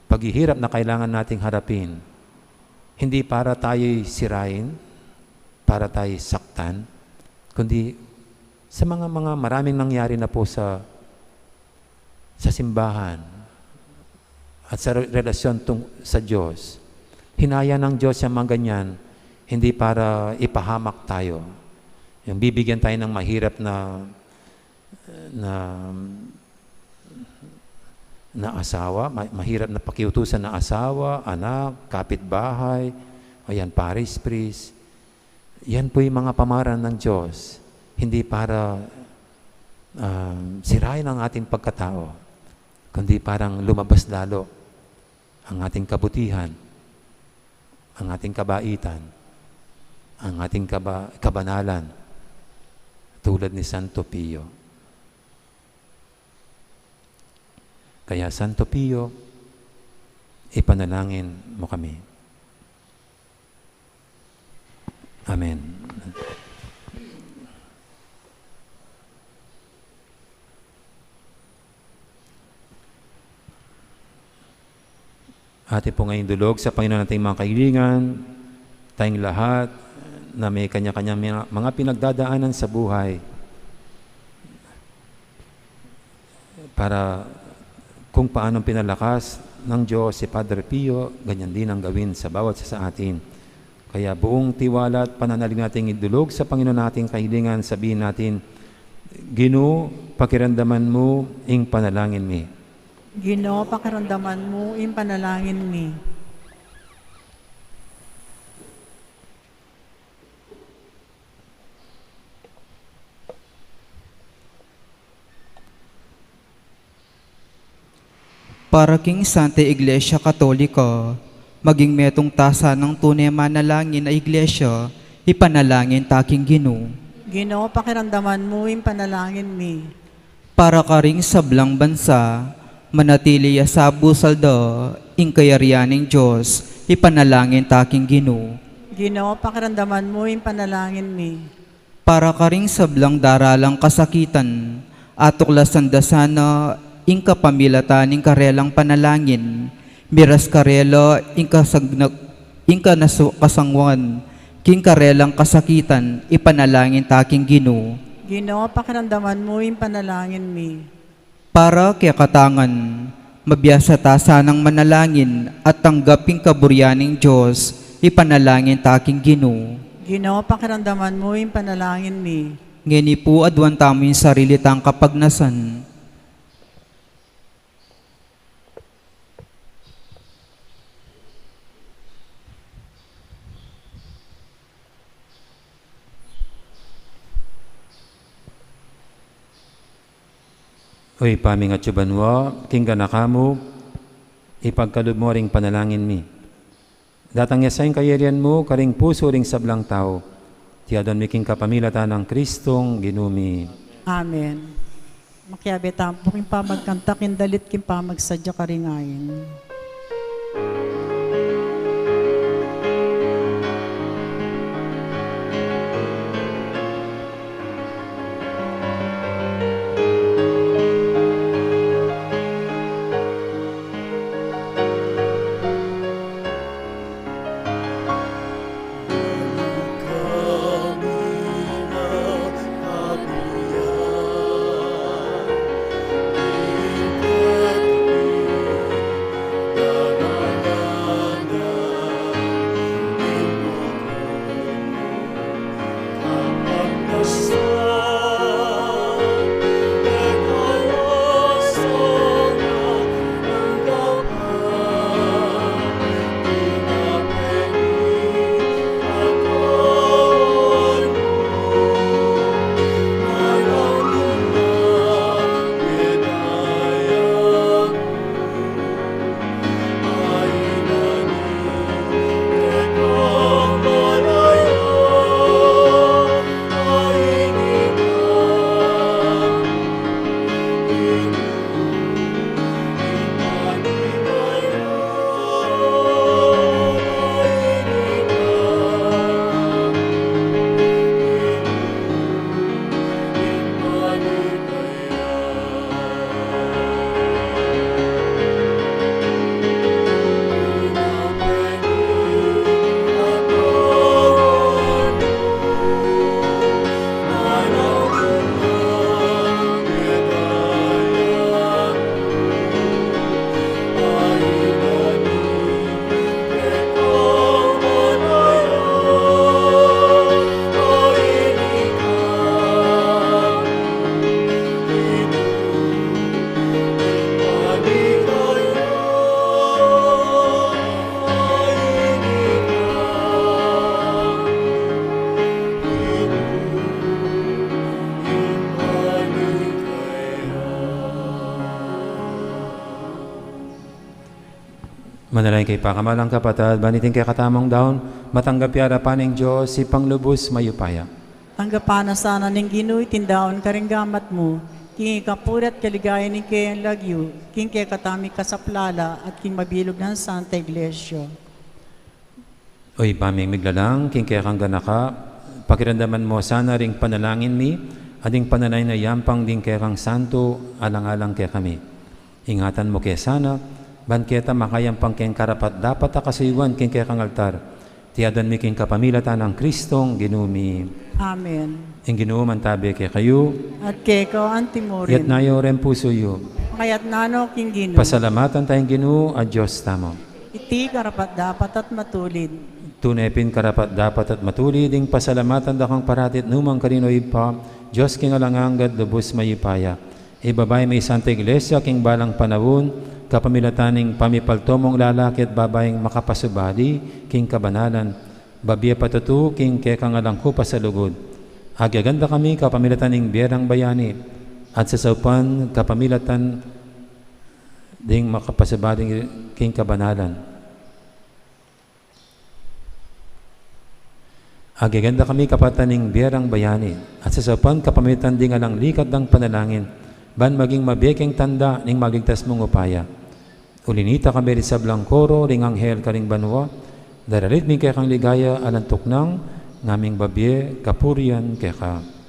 paghihirap na kailangan nating harapin. Hindi para tayo'y sirain, para tayo'y saktan, kundi sa mga, mga maraming nangyari na po sa, sa simbahan at sa re-, relasyon tung-, sa Diyos. Hinaya ng Diyos yung mga ganyan, hindi para ipahamak tayo. Yung bibigyan tayo ng mahirap na, na, na asawa, ma-, mahirap na pakiutusan na asawa, anak, kapitbahay, o yan, parish priest. Yan po'y mga pamaran ng Diyos, hindi para, ah, sirain ang ating pagkatao, kundi parang lumabas lalo ang ating kabutihan, ang ating kabaitan, ang ating kaba-, kabanalan, tulad ni Santo Pio. Kaya, Santo Pio, ipanalangin mo kami. Amen. Atin po ngayong idulog sa Panginoon ating mga kahilingan, tayong lahat na may kanya-kanyang mga, mga pinagdadaanan sa buhay. Para kung paanong pinalakas ng Diyos si Padre Pio, ganyan din ang gawin sa bawat isa sa atin. Kaya buong tiwala at pananalig nating idulog sa Panginoon ating kahilingan, sabihin natin, "Ginu, pakiramdaman mu ing panalangin mi." Ginu, pakiramdaman mu ing panalangin mi. Para king Santa Iglesia Katolika, maging metung ta sanang tune manalangin a Iglesia, ipanalangin ta king Ginu. Ginu, pakiramdaman mu ing panalangin mi. Para karing sablang bansa, manatili ya sabusal da ing kayarian ning Dios, ipanalangin ta king Ginu. Ginu, pakiramdaman mu ing panalangin mi. Para karing sablang daralang kasakitan, atuklasan da sana ing kapamilatan ning karelang panalangin, miras karela ing kasagna-, ing kanasu-, kasanguan king karelang kasakitan, ipanalangin ta king Ginu. Ginu, pakiramdaman mu ing panalangin mi. Para kekatangan, mabiasa ta sanang manalangin at tanggap ing kaburian ning Dios, ipanalangin ta king Ginu. Ginu, pakiramdaman mu ing panalangin mi. Ngeni pu, aduan tamu ing sarili tang kapagnasan. O Ibpa mi atsu banua, kinggan na kamu, ipagkalub mu ring panalangin mi. Datang ya sa ing kayarian mu karing pusu ring sablang tau, iti aduan mi king kapamilatan nang Kristong Ginu mi. Amen. Makiabe tamu pu king pamagkanta king dalit king pamagsadya karing ain. Manalangin kayu, pakamalan kung kapatad, ban iting kekatamung daun matanggap ya arapan ning Dios, Ibpang lubus mayupaya. Tanggapan na sana ning Ginu iting daun karing gamat mu, king ikapuri at kaligayan ning keyang lagyu, king kekatamung kasaplalan at king mabilug nang Santa Iglesia. O Ibpa ming miglalang, king kekang ganaka, pakiramdaman mu sana ring panalangin mi, at ding panalangin a yampang ding kekang santu alang-alang kekami. Ingatan mu ke sana, ban keta makayampang keng karapat-dapat a kasuyuan king kekang altar. Iti aduan mi king kapamilatan nang Kristong Ginu mi. Amen. Ing Ginu mantabe kekayu. At keka antimurin. Itas yu ring pusu yu. Makaitas no king Ginu. Pasalamatan taya ing Ginu a Dios tamu. Iti karapat-dapat at matulid. Tune pin karapat-dapat at matulid ing pasalamatan da kang parati at nu man karin, o Ibpa, Dios king alang angga at lubus mayupaya. Ibabay mu ing Santa Iglesia king balang panaun, kapamilatan ning pamipaltu mung lalaki at babaing makapasubali king kabanalan, babie patutu king kekang alang kupas a lugud. Agyaganda kami kapamilatan ning bie rang bayani, at sasaupan kapamilatan ding makapasubali king kabanalan. Agyaganda kami kapamilatan ning bie rang bayani, at sasaupan kapamilatan ding alang likat dang panalangin, ban maging mabie keng tanda ning maligtas mung upaya. Uli na nita, kami ring sablang koro ring anghel karing banua, daralit mi ing kekang ligaya alang tuknang, ngaming babie kapurian keka.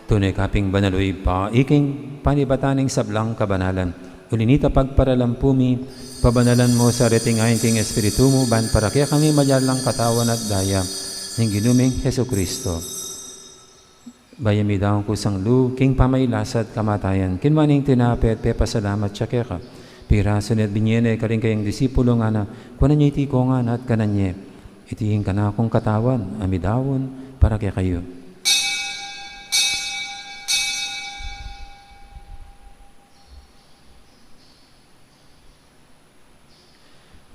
Tune ka pin banal, o Ibpa, ika ing panibatan ning sablang kabanalan. Uli na nita, pagparalampu mi, pabanalan mu sa reting ain king Espiritu mu, ban para kekami maging lang katawan at daya ning Ginu ming Jesucristo. Bayu ya midaun kusang lub king pamagkasakit at kamatayan, kinua ne ing tinape at pepasalamat ya keka, pirasu ne at binie ne karing kayang disipulo, ngana, kuanan ye iti kongan at kanan ye. Iti ing kanakung katawan a midaun para kekayu.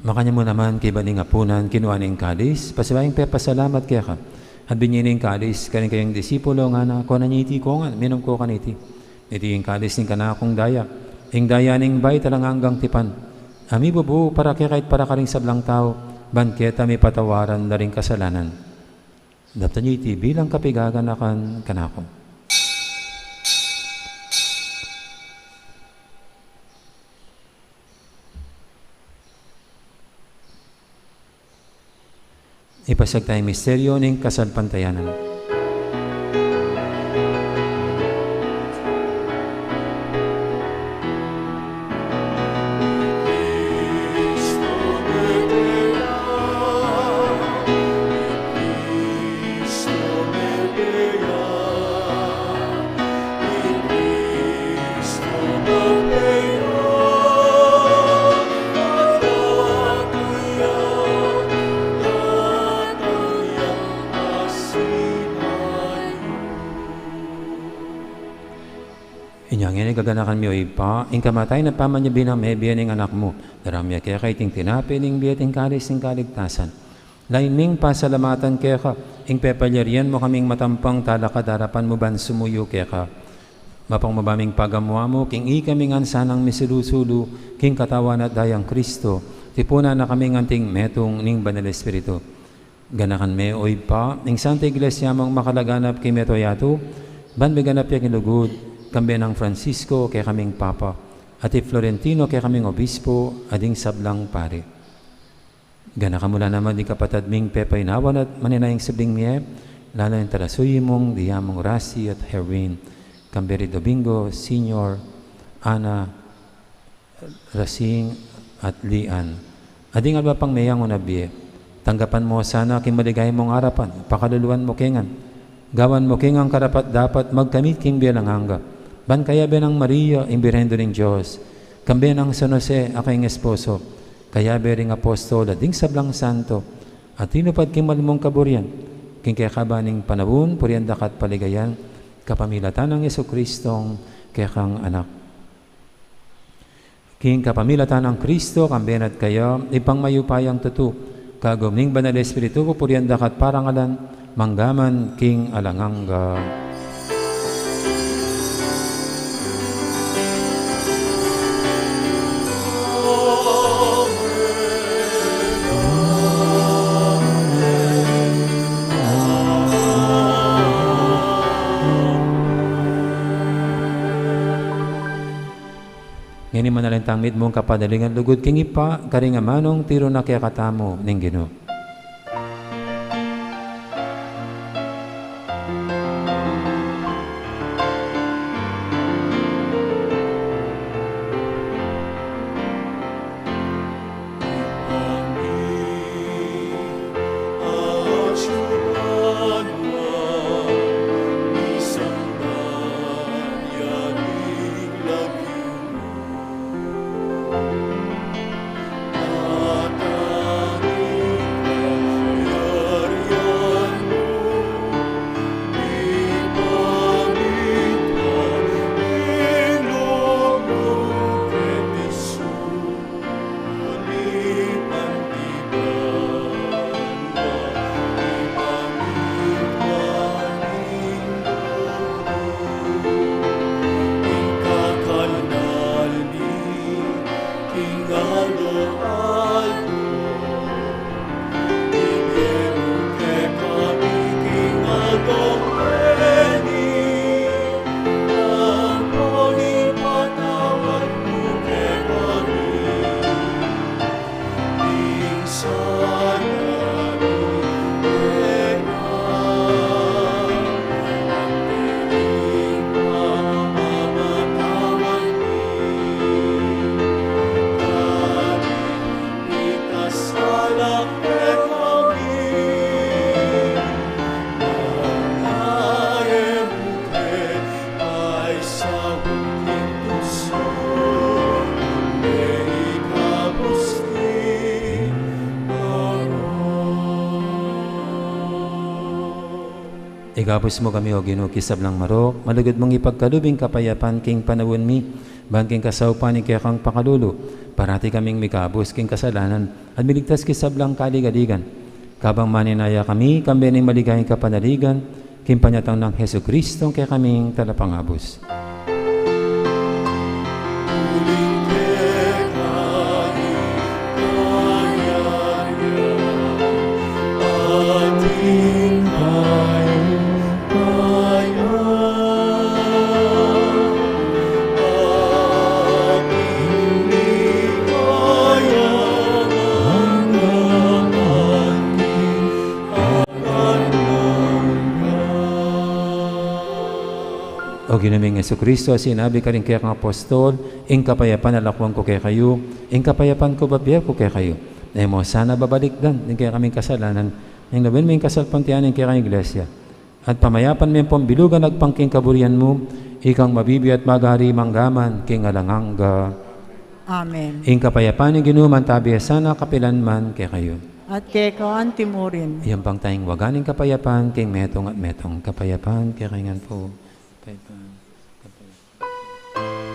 Makanyan mu naman kaybat ning apunan, kinua ne ing kalis, pasibayu yang pepasalamat keka, at binie ne ing kalis karing kayang disipulo, ngana, kuanan ye iti kongan, minum kayu kaniti. Iti ing kalis ning kanakung daya, ing daya ning bayu at alang anggang tipan, a mibubu para keka at para karing sablang tau, ban keta mipatawaran la ring kasalanan. Daptan ye iti bilang kapaganakan kanaku. Ipasiag taya ing misteryu ning kasalpantayanan. Gaganakan mi, o Ibpa, ing kamatayan at pamanyubli nang mebie ning Anak mu. Daraun mi keka iting tinape ning bie at ing kalis ning kaligtasan. Lain ming pasalamatan keka ing pepalyarian mu kaming matampang talakad king arapan mu ban sumuyu keka. Mapagmabaming pagamu-amu king ikami ngan sanang misulu-sulu king katawan at dayang Kristo, tipunan na kami ngan anting metung ning Banal Espiritu. Ganakan me, o Ibpa, ing Santa Iglesia mung makalaganap king mabilug a yatu, ban miganap ya king lugud, kambe nang Francisco kekaming Papa, at i Florentino kekaming Obispo, at ding sablang pari. Ganakan mu la naman ding kapatad ming pepainawan at manenaya king subling mie, lalo ing talasuyu mung Diamong Rasi at Herwin, kambe ri Domingo, Senior, Ana, Rasing, at Lian. At ding alwa pang meyang unabie, tanggapan mu sana king maligaya mung arapan, pakaluluan mu ke ngan. Gawan mu ke ngan karapat-dapat magkamit king bie alang angga. Ban kayabe nang Maria, ing Birhen Indu ning Dios, kambe nang San Jose a kayang esposo, kayabe ring apostol at ding sablang santo, a tinupad king malugud mung kaburian, king kekaba ning panaun, purian da ka at paligayan, kapamilatan nang Jesucristong kekang Anak. King kapamilatan nang Kristo, kambe na at kaya, Ibpang mayupayang tutu, kagum ning Banal Espiritu, pupurian da ka at parangalan, mangga man king alang angga. Ngeni manalangin tang mitmung kapanalig at lugud king Ibpa, karing amanung tiru na kekatamu ning Ginu. Ikabus mu kami, O Ginu, king sablang marok, malugud mung ipagkalub ing kapayapan king panaun mi, ban king kasaupan ning kekang pakalulu, parati kaming mikabus king kasalanan, at miligtas king sablang kaligaligan. Kabang manenaya kami, kambe ning maligayang kapanaligan, king panyatang nang Jesucristo, kekaming talapangabus. O Ginu ming Jesucristo, a sinabi karing kekang apostol, ing kapayapan lakuan ku kekayu, ing kapayapan ku bibie ku kekayu. E mu sana babalikdan ding kekaming kasalanan, nune lawen mu ing kasalpantayanan ning kekang Iglesia. At pamayapan me ampong bilugan agpang king kaburian mu, ikang mabibie at magari mangga man king alang angga. Amen. Ing kapayapan ning Ginu manatili sana kapilan man kekayu. At keka anti murin. Iyampang tayang wagan ing kapayapan king metung at metung. Kapayapan kekayu ngan pu. Kapayapan. Kapayapan.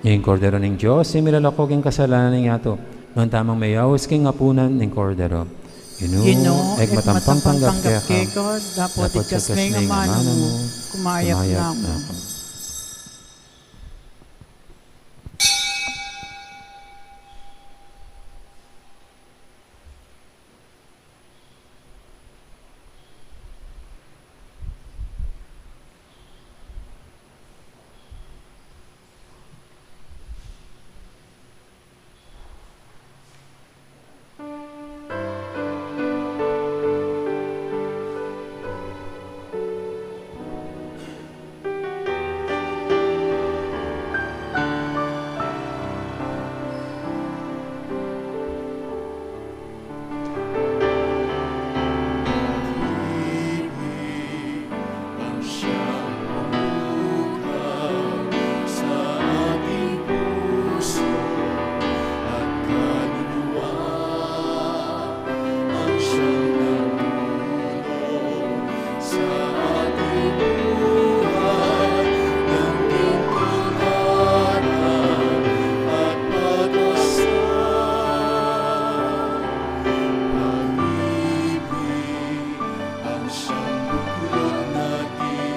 Ing Kordero ning Dios, ing milalako king kasalanan ning yatu. Nuan tamung meyaus king apunan ning Kordero. Ginu, Ginu, e ku matampang tanggap keka, dapot ikaskas ne ing amanu mu, kumayap na ku.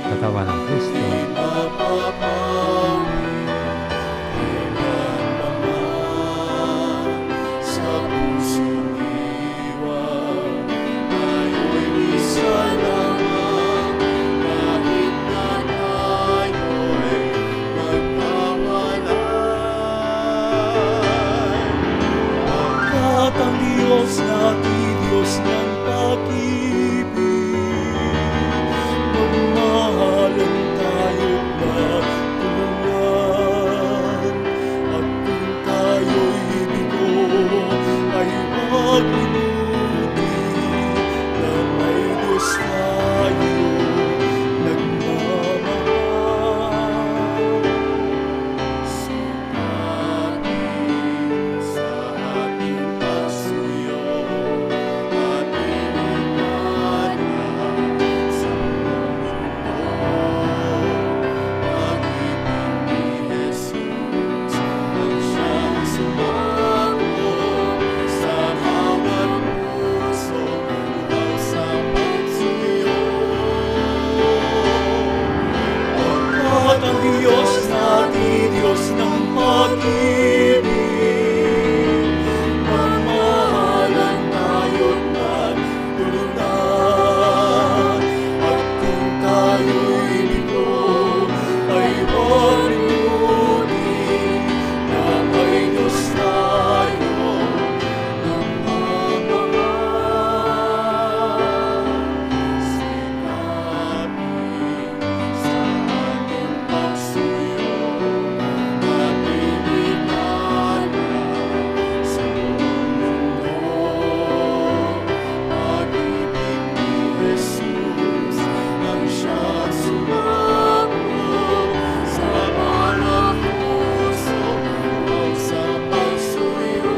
Katawan ng Kristo. At ang Dios natin, Dios ng pag-ibig, magmahalan tayo't magtulungan. At kung tayo'y bigo, ay huwag limutin na may Diyos tayo nagmamahal. Sa ating, sa ating pagsuyo, ating ipana sa mundo, pag-ibig ni Jesus ang siyang sumako sa bawat puso. At ang Diyos natin, Diyos ng pag-ibig, magmahalan tayo't magtulungan. At kung tayo'y bigo, ay huwag limutin na may Diyos tayo nagmamahal. Sikapin sa ating pagsuyo, ating ipana sa buong mundo, pag-ibig ni Jesus ang siyang sumako sa bawat puso, ang sa pagsuyo.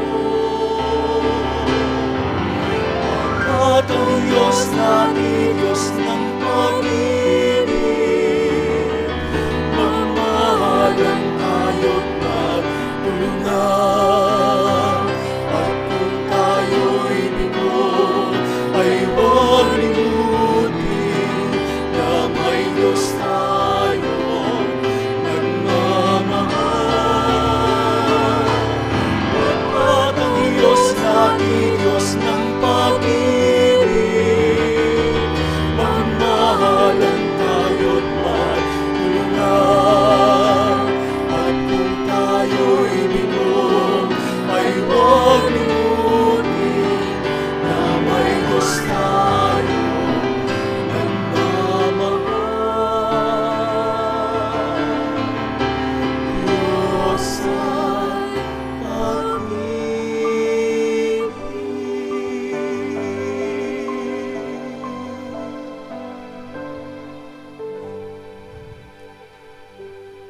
At ang Diyos natin, Diyos ng pag-ibig, magmahalan tayo't magtulungan. At kung tayo'y bigo, ay huwag limutin na may Diyos tayo nagmamahal. At ang Diyos natin, Diyos ng pag-ibig, magmahalan tayo't magtulungan. At kung tayo'y bigo, ay huwag limutin na may Diyos tayo nagmamahal. Diyos ay pag-ibig.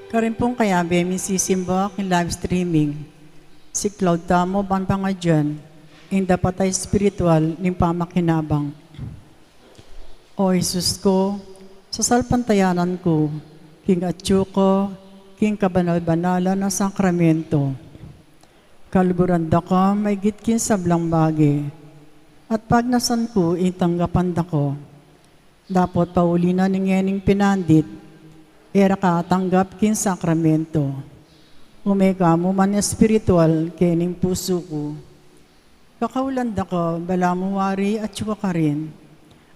Karin pung kayabe misisimba king live streaming. Siklaud tamu ban pangadyan ing dapat a espiritual ning pamakinabang. O Jesus ku, sasalpantayanan ku king atyu ku king kabanal-banalan a sakramento. Kaluguran da ka maigit king sablang bage, at pagnasan ku ing tanggapan da ka. Dapot pauli na ning ngening pinandit, e ra ka atanggap king sakramento. Ume ka mu man espiritual kening pusu ku. Kakaulan da ka, balamu wari atyu ka karin,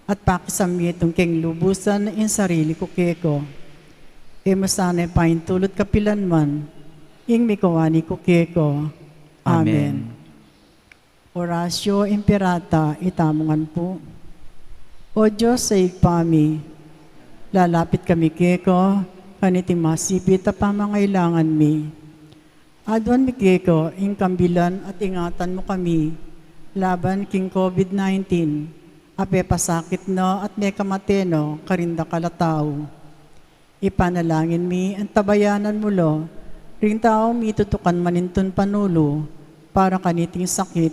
at pakisambitan keng lubusan ing sarili ku keka. E mu sana paintulut kapilan man ing mikawani ku keka. Amen. Amen. Oratio Imperata. Itamu ngan pu. O Dios a Ibpa mi, lalapit kami keka kaniting masipit a pamangailangan mi. Aduan mi keka ing kambilan at ingatan mu kami laban king COVID nineteen a pepasakit na at mekamate na karing dakal a tau. Ipanalangin mi antabayanan mu la ring taung mitutukan manintun panulu para kaniting sakit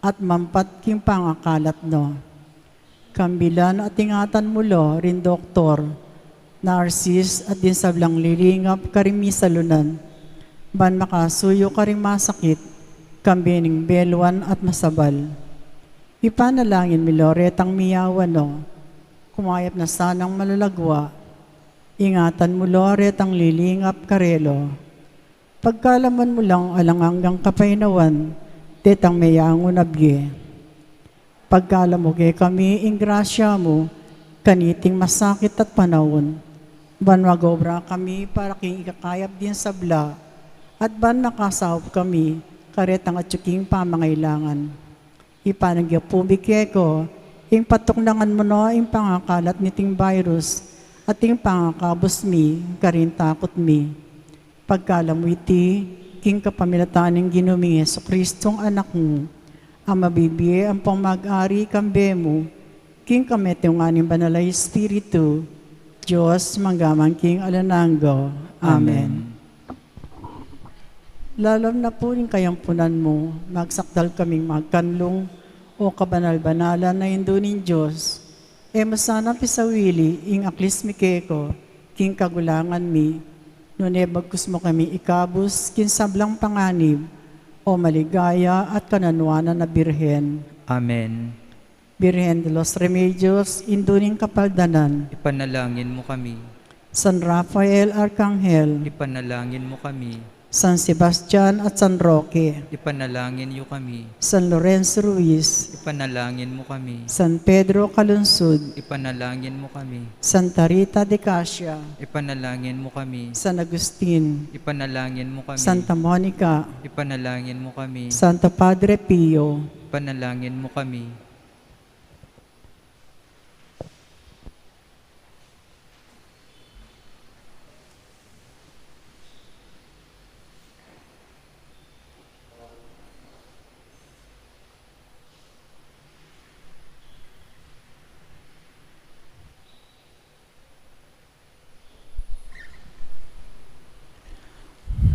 at mampat king pangakalat na. Kambilan at ingatan mu la ring doktor, narsis at ding sablang lilingap karing misalunan, ban makasuyu karing masakit, kambe ning beluan at masabal. Ipanalangin mi la retang miyawan na, kumayap na sanang malalagwa, ingatan mu la retang lilingap karela. Pagkalaman mu lang alang anggang kapaynawan detang meyangu na bie. Pagkalub mu kekami ing grasya mu kaniting masakit at panaun, ban mag-obra kami para king ikakayap ding sabla, at ban makasaup kami karetang atyu king pamangailangan. Ipanyawad mi keka ing patuknangan mu na ing pangakalat niting virus at ing pangakabus mi karing takut mi. Pagkalub mu iti king kapamilatan ning Ginu ming Jesucristo a Anak mu, a mabibie ampong mag-ari kambe mu king kametungan ning Banal a Espiritu, Dios, mangga man king alang angga. Amen. Amen. Lalam na pu ning kayampunan mu, magsakdal kaming magkanlung, o kabanal-banalan a Indu ning Dios. E mu sana pisawili ing aklis mi keka king kagulangan mi, nune bagkus mu kami ikabus king sablang panganib, o maligaya at kananuanan a Birhen. Amen. Birhen de los Remedios, Indu ning Kapaldanan. Ipanalangin mu kami. San Rafael Arkanghel. Ipanalangin mu kami. San Sebastian at San Roque. Ipanalangin yu kami. San Lorenzo Ruiz. Ipanalangin mu kami. San Pedro Calungsod. Ipanalangin mu kami. Santa Rita de Casia. Ipanalangin mu kami. San Agustin. Ipanalangin mu kami. Santa Monica. Ipanalangin mu kami. Santo Padre Pio. Ipanalangin mu kami.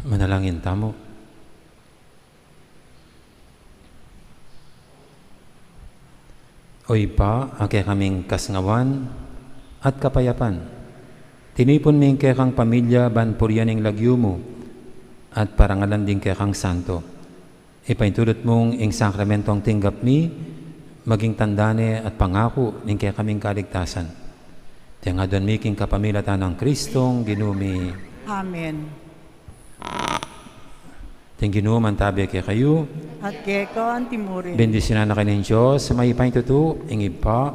Manalangin tamu. O Ibpa, a kekaming kasngawan at kapayapan, tinipun ming kekang pamilya ban purian ing lagyu mu at parangalan ding kekang santo. Ipaintulot mung ing sakramentong tinggap mi maging tanda ne at pangaku ning kekaming kaligtasan. Iti ngan aduan mi king kapamilatan nang Kristong Ginu mi. Amen. Ing Ginu mantabi kekayu. At keka antimurin. Bendisyunan na kayu ning Dios a mayupaya king tutu, ing Ibpa,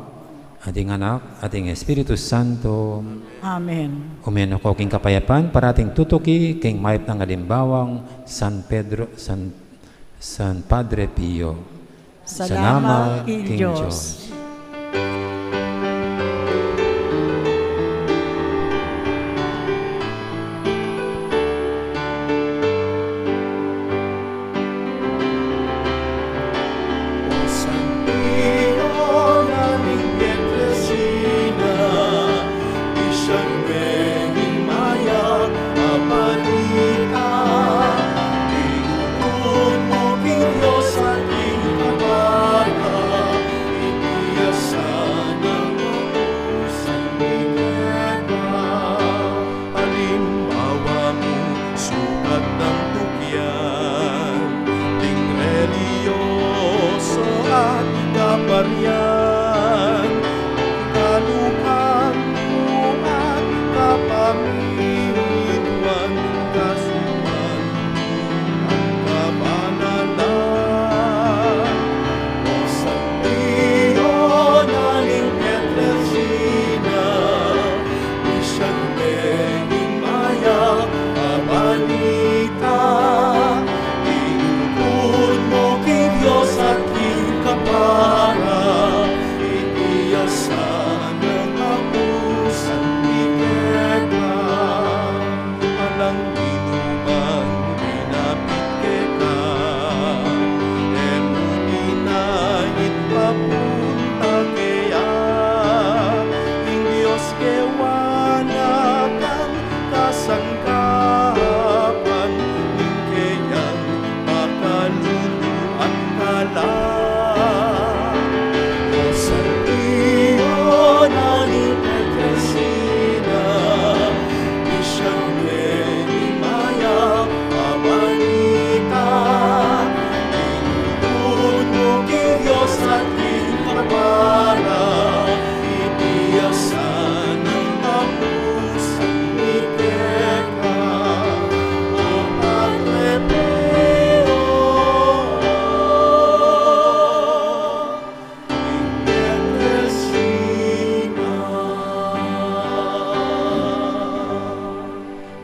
at ing Anak, at ing Espiritu Santo. Amen. Ume na ko king kapayapan, parating tutuki king mayap nang alimbawang San Pedro, San, San Padre Pio. Salamat king Dios.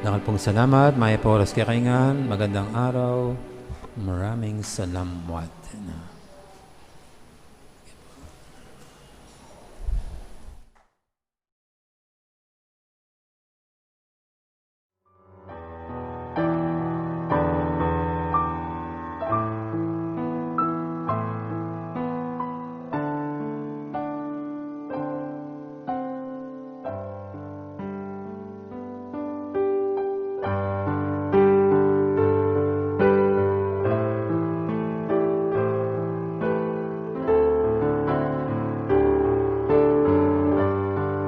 Dakal pung salamat, mayap a oras kekayu ngan, magandang araw, maraming salamat.